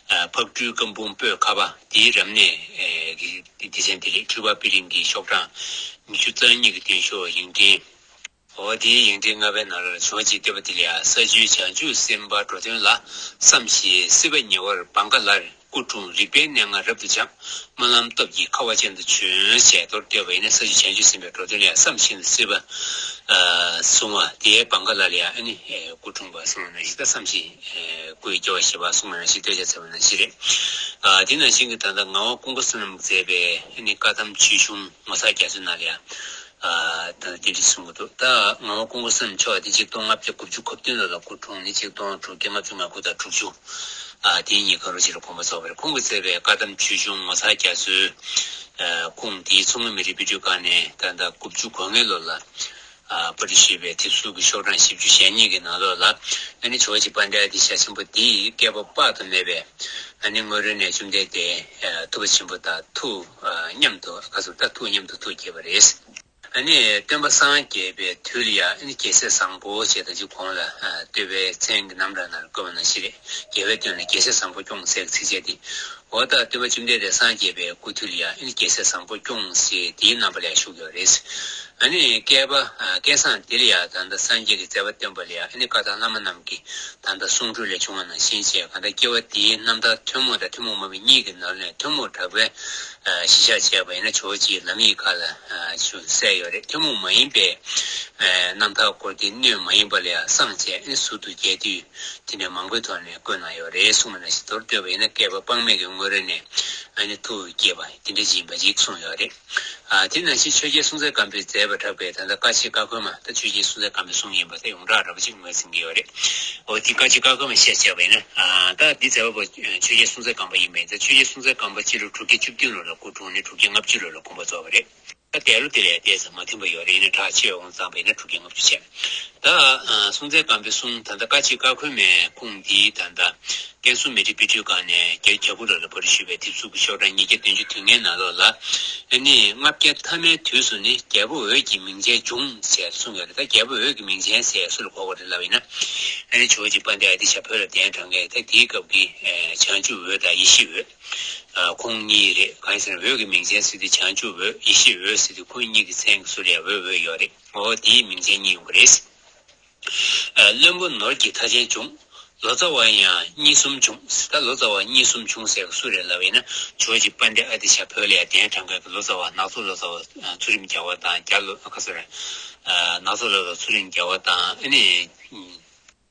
ཨ་ཕག་གྲུའི་བཀའ་འབུམ་པོད་ཁ་པ་དེའི་རབ་གནས་ཨ་གི་སྡེ་ཚན་དེ་རེད། འཕྲུལ་པ་པི་ལིང་གི་ཤོག་གྲངས་ཉི་ཤུ་རྩ་གཉིས་ཀྱི་སྟེང་ཤོག་ཡིག་ཕྲེང་། འོ་དེའི་ཡིག་ཕྲེང་ལྔ་པའི་ནང་ལ་ཇོ་བོ་རྗེས་བསྟོད་པ་དེ་ལ་ཡང་། ས་བཅུའི་བྱང་ཆུབ་སེམས་དཔའ་འགྲོ་དོན་ལ། བསམ་ཞིང་སྲིད་པ་ཉེ་བར་བང་ག་ལར། སྐུ་འཁྲུངས་རིག་པའི་གནས་ལྔ་རབ་ཏུ་སྦྱངས། སྨོན་ལམ་སྟོབས་ཀྱིས་ཁ་བ་ཅན་དུ་བྱོན། ཞེས་མདོར་བསྡུས་པ་ཡིན་ན་ས་བཅུའི་བྱང་ཆུབ་སེམས་དཔའི་འགྲོ་དོན་ལ་ཡང་བསམ་ཤིན་ཏུ་སྲིད་པ་ཨ་བཟུང་བ་དེའི་བང་ག་ལར་ལ་ཡང་ཨ་ནི་ཨེ་སྐུ་འཁྲུངས་པ་གསུངས་པ་ནང་བཞིན། ད་བསམ་ཤིང་ཨེ་སྐུ་ཡི་སྐྱེ་བ་བཞེས་པ་གསུངས་པ་ནང་བཞིན་བསྟོད་བྱ་མཛད་པ་ནང་བཞིན་རེད། ཨ་དེ་ནང་བཞིན་གྱི་ད་ལྟ་ངག་དབང་ཀུན་དགའ་བསོད་ནམས་མཛད་པའི་ཨ་ནི་བཀའ་གདམས་ཆོས་གཞུང་ངོ་མཚར་རྒྱ་མཚོའི་ནང་ལ་ཡང་ཨ་ད་ལྟ་དེ་འདྲ་གསུང་གི་འདུག་ད་ངག་དབང་ཀུན་དགའ་བསོད་ནམས་མཆོག་དེ་ཆིག་སྟོང་ལྔ་བརྒྱ་དགུ་བཅུ་གོ་བདུན་ལོ་ལ་སྐུ་འཁྲུངས་ནས་ཆིག་སྟོང་དྲུག་བརྒྱ་ལྔ་བཅུ་ང་དགུ་དང་དྲུག་ཅུ། ཨ་དེ་གཉིས་གང་རུང་ཅིག་ལ་དགོངས་པ་རྫོགས་པ་རེད། ཁོང་གིས་མཛད་པའི་བཀའ་གདམས་ཆོས་གཞུང་ངོ་མཚར་རྒྱ་མཚོའི་ཨ་ཁུངས་དེའི་མཚོ་སྔོན་མི་རིགས་དཔེ་སྐྲུན་ཁང་ནས་ད་ལྟ་དགུ་བཅུ་གོ་ལྔའི་ལོ་ལ་ཨ་པར་སྐྲུན་ཞུས་པའི་དེབ་གཟུགས་ཀྱི་ཤོག་གྲངས་བཞི་བཅུ་ཞེ་གཉིས་ཀྱི་ནང་ལོགས་ལ་ཨ་ནི་ཇོ་བོ་རྗེ་དཔལ་ལྡན་ཨ་ཏི་ཤ་ཆེན་པོ་དེ་ཡི་བསྐལ་པ་དཔག་ཏུ་མེད་པའི་ཨ་ནི་སྔོན་རོལ་ནས་བཅོམ་ལྡན་འདས་ཨ་ཐུབ་པ་ཆེན་པོ་དང་ཐུགས་ཨ་མཉམ་དུ་ག་ཚོད་ད་ཐུགས་མཉམ་དུ་ཐུགས་བསྐྱེད་པ་རེད། ཨ་ནི་སྟོན་པ་སངས་རྒྱས་པའི་དུས་ལ་ཡང་ཨ་ནི་རྒྱལ་སྲས་བཟང་པོ་ཞེས་ད་ཅི་གོང་ལ་ཨ་བསྟོད་པའི་མཚན་གྱི་རྣམ་གྲངས་ནང་ལ་བཀོད་པ་ནང་བཞིན་རེད། རྒྱལ་བའི་དོན་ལ་རྒྱལ་སྲས་བཟང་པོ་སྐྱོངས་ཟེར་གྱི་ཚིགས་བཅད་འདི། འོ་ད་སྟོན་པ་བཅོམ་ལྡན་འདས་སངས་རྒྱས་པའི་སྐུ་དུས་ལ་ཡང་ཨ་ནི་རྒྱལ་སྲས་བཟང་པོ་སྐྱོངས་ཟེར་དེའི་རྣམ་པ་ལ་ཡང་བཞུགས་ཡོད་རེད། ཨ་ནི་བསྐལ་པ་ཨ་བསྐལ་བཟང་འདི་ལ་ཡང་ད་ལྟ་སངས་རྒྱས་ཀྱི་མཛད་པ་སྟོན་པ་ལ་ཡང་ཨ་ནི་བཀའ་དང་བླ་མ་རྣམས་ཀྱི་ད་ལྟ་གསུང་སྒྲོས་ལས་བྱུང་བ་ནང་བཞིན་བྱས་གང་ལྟར་སྐྱེ་བ་འདིའི་རྣམ་ཐར་ཐུན་མོང་དང་ཐུན་མོང་མ་ཡིན་གཉིས་ཀྱི་ནང་ནས་ཐུན་མོང་དྲགས་པའི་གཞི་བཞག་བྱས་པ་ཡིན་ན་ཇོ་བོ་རྗེའི་ལམ་ཡིག་ཁག་ལ་ཞུ་གསལ་ཡོད་རེད། ཐུན་མོང་མ་ཡིན་པའི་རྣམ་ཐར་སྐོར་དེ་སྣོད་མ་ཡིན་པ་ལ་ཡང་བསྲངས་བྱས་ཟུར་དུ་རྒྱས་བསྡུས་དེ་ནས་མང་པོའི་ཐོག་ནས་བཀོད་གནང་ཡོད་རེད་གསུངས་པ་ནང་བཞིན། མདོར་བསྡུས་པ་ཡིན་ན་བསྐལ་པ་དཔག་མེད་ཀྱི་སྔོན་རོལ་ནས་ཨ་ནི་ཐུགས་དགྱེས་པ་དེ་འདྲ་ཅིག་ཡིན་པ་ཅིག་གསུངས་ཡོད་རེད། ཨ་དེ་ནང་བཞིན་ཆོས་རྒྱལ་སྲོང་བཙན་སྒམ་པོས་མཛད་པར་གྲགས་པའི་ད་ལྟ་བཀའ་ཆེན་བཀའ་འཁོར་མ་ད་ཆོས་རྒྱལ་སྲོང་བཙན་སྒམ་པོའི་གསུང་ཡིན་པ་ད་ཡོངས་གྲགས་འདྲ་པོ་ཅིག་ངོས་ཟིན་གྱི་ཡོད་རེད། འོ་དེ་བཀའ་ཆེན་བཀའ་འཁོར་མ་བཤད་བྱས་པ་ཡིན་ན་ཨ་ད་འདི་མཛད་པ་པོ་ཆོས་རྒྱལ་སྲོང་བཙན་སྒམ་པོ་ཡིན་པས་ད་ཆོས་རྒྱལ་སྲོང་བཙན་སྒམ་པོ་སྤྱི་ལོ་དྲུག་བརྒྱ་བཅུ་བདུན་ལོ་ལ་སྐུ་འཁྲུངས་ནས་དྲུག་བརྒྱ་ལྔ་བཅུ་ལོ་ལ་དགོངས་པ་རྫོགས་པ་རེད། ད་འདས་ལོ་དེ་ལས་ཏོག་ཙམ་མ་མཐུན་པ་ཡོད་རེད། ཡིན་ན་གྲགས་ཆེ་བའི་དབང་གཙང་པ་ཡིན་ན་དྲུག་བརྒྱ་ལྔ་བཅུ་བྱས། ད་ཨ་སྲོང་བཙན་སྒམ་པོའི་གསུང་ད་ལྟ་བཀའ་ཆེན་བཀའ་འཁོར་མའི་ཁུངས་འདི་ད་ལྟ་ཀན་སུའུ་མཻ་ཏྲི་པཎ་ཌི་ཏའི་སྒང་ནས་བརྒྱད་ཅུ་གྱ་དགུ་ལོ་ལ་པར་བཤུས་པའི་དེབ་གཟུགས་ཀྱི་ཤོག་གྲངས་ཉིས་བརྒྱ་བདུན་ཅུ་དོན་ལྔའི་ནང་ལོགས་ལ་ཨ་ནི་ལྔ་བརྒྱ་ཐ་མའི་དུས་སུ་ནི་རྒྱལ་པོ་འོད་ཀྱི་མིང་ཅན་འབྱུང་ཟེར་གསུངས་ཡོད་རེད། ད་རྒྱལ་པོ་འོད་ཀྱི་མིང་ཅན་ཟེར་སུ་ལ་གོ་དགོས་རེད་ལབ་པ་ཡིན་ན་ཨ་ནི་ཇོ་བོ་རྗེ་དཔལ་ལྡན་ཨ་ཏི་ཤ་བོད་ལ་གདན་དྲངས་མཁན་ད་དེའི་སྐབས་ཀྱི་ཨ་བྱང་ཆུབ་འོད་དང་ཡེ་ཤེས་འོད། ཨ་ཁོང་གཉིས་རེད། གང་ཡིན་ཟེར་ན་འོད་ཀྱི་མིང་ཅན་ཟེར་དུས་བྱང་ཆུབ་འོད་ཡེ་ཤེས་འོད་ཟེར་དུས་ཁོང་གཉིས་ཀྱི་མཚན་གྱི་ཟུར་ལ་ཡང་འོད་འོད་ཡོད་རེད། འོ་དེའི་མིང་ཅན་གཉིས་ཡོང་གི་རེད། ཨ་བློན་པོ་ནོར་གྱི་མཐའ་ཅན་འབྱུང་། ལོ་ཙཱ་བ་ཡང་གཉིས་གསུམ་འབྱུང་། ད་ལོ་ཙཱ་བ་གཉིས་གསུམ་འབྱུང་ཟེར་བ་སུ་རེད་ལབ་པ་ཡིན་ན་ཇོ་བོ་རྗེ་དཔལ་ལྡན་ཨ་ཏི་ཤ་བོད་ལ་ཡང་གདན་དྲངས་མཁན་གྱི་ལོ་ཙཱ་བ་ནག་ཚོ་ལོ་ཙཱ་བ་ཨ་ཚུལ་ཁྲིམས་རྒྱལ་བ་དང་རྒྱ་ལོ་ཁ་སོ་རེད། ཨ་ནག་ཚོ་ལོ་ཙཱ་བ་ཚུལ་ཁྲིམས་རྒྱལ་བ་དང་ཨ་ནི།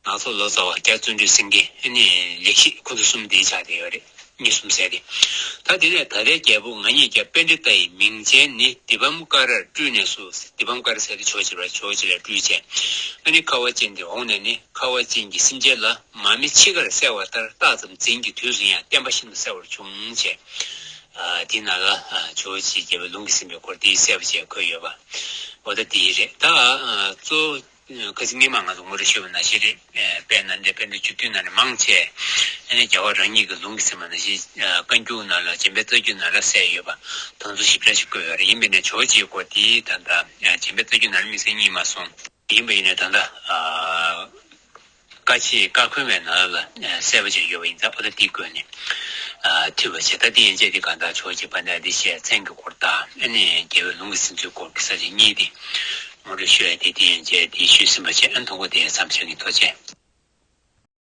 ནག་ཚོ་ལོ་ཙཱ་བ་རྒྱ་བརྩོན་འགྲུས་སེང་གེ་ཨ་ནི་ལེགས་བཤད་ཁོ་ཚོ་གསུམ་དེའི་ཆ་དེ་ཡོད་རེད། གཉིས་གསུམ་ཟེར་ཏེ། ད་དེ་ནས་ད་ལྟའི་རྒྱལ་པོ་ང་ཉིད་ཀྱང་པཎྜི་ཏ་ཡི་མིང་ཅན་ནི་དཱི་པཾ་ཀ་རར་སྤྲུལ་ནས་སུ། དཱི་པཾ་ཀ་ར་ཟེར་ཏེ་ཇོ་བོ་རྗེ་ལ་ཇོ་བོ་རྗེ་ལ་སྤྲུལ་བྱས། ཨ་ནི་ཁ་བ་ཅན་དེ་འོངས་ནས་ནི་ཁ་བ་ཅན་གྱི་སེམས་ཅན་ལ་མར་མེ་འཆི་ཁར་གསལ་བ་ལྟར་རྟག་ཙམ་འཛིན་གྱི་དུས་སུ་ཡང་བསྟན་པ་ཤིན་ཏུ་གསལ་བར་བྱུང་བྱས། ཨ་དེ་ནང་ལ་ཨ་ཇོ་བོ་རྗེ་རྒྱལ་བའི་ལུང་གིས་ཟིན་པའི་སྐོར་དེ་གསལ་པོ་བྱས་འཁོད་ཡོད་པ། འོ་ད་དེ་རེད། ད་ཨ་གཙོ་བོ། ཁ་སང་སྔོན་མ་ང་ཚོ་ངོ་སྤྲོད་ཞུས་པ་ནང་བཞིན་རེད། ཨེ་དཔལ་ནཱ་ལེནྡྲའི་པཎ་གྲུབ་བཅུ་བདུན་ནང་ནས་མང་ཆེ་ཨ་ནི་རྒྱལ་བ་རང་ཉིད་ཀྱི་ལུང་གིས་ཟིན་པ་ནང་བཞིན་ཨ་བཀའ་འགྱུར་ནང་ལ་རྗེ་དཔལ་རྩ་རྒྱུད་ནང་ལ་གསལ་ཡོད་པ་དེ་ཚོ་ཞིབ་ཕྲ་ཞིག་བཀོད་ཡོད་རེད། ཡིན་པས་ན་ཇོ་བོ་རྗེའི་སྐོར་དེ་ད་ལྟ་ཨ་རྗེ་དཔལ་རྩ་རྒྱུད་ནང་ལ་དམིགས་བསལ་རྙེད་མ་སོང་། ཡིན་པ་ཡིན་ན་ད་ལྟ་ཨ་བཀའ་ཆེན་བཀའ་འཁོར་མའི་ནང་ལ་ཨ་གསལ་པོ་ཅིག་ཡོད་པ་ཡིན་ཙང་འོ་ད་དེ་བཀོད་ནས་ཨ་འཐུས་པ་བྱས། ད་དེ་ཡན་ཆད་དེ་གང་ལྟར་ཇོ་བོ་རྗེ་དཔལ་ལྡན་ཨ་ཏི་ཤའི་མཚན་གྱི་སྐོར་དང་ཨ་ནི་རྒྱལ་བའི་ལུང་གིས་ཟིན་ཚུལ་སྐོར་གྱི་ས་བཅད་གཉིས་དེ་ངོ་སྤྲོད་ཞུ་ཡ་དེ་དེ་ཡན་ཆད་དེ་ཞུས་ཟིན་པ་བྱས། ཨ་ནི་ཐུགས་ཁུར་དེ་ཙམ་བྱེད་ཀྱི་ཐུགས་རྗེ་ཆེ།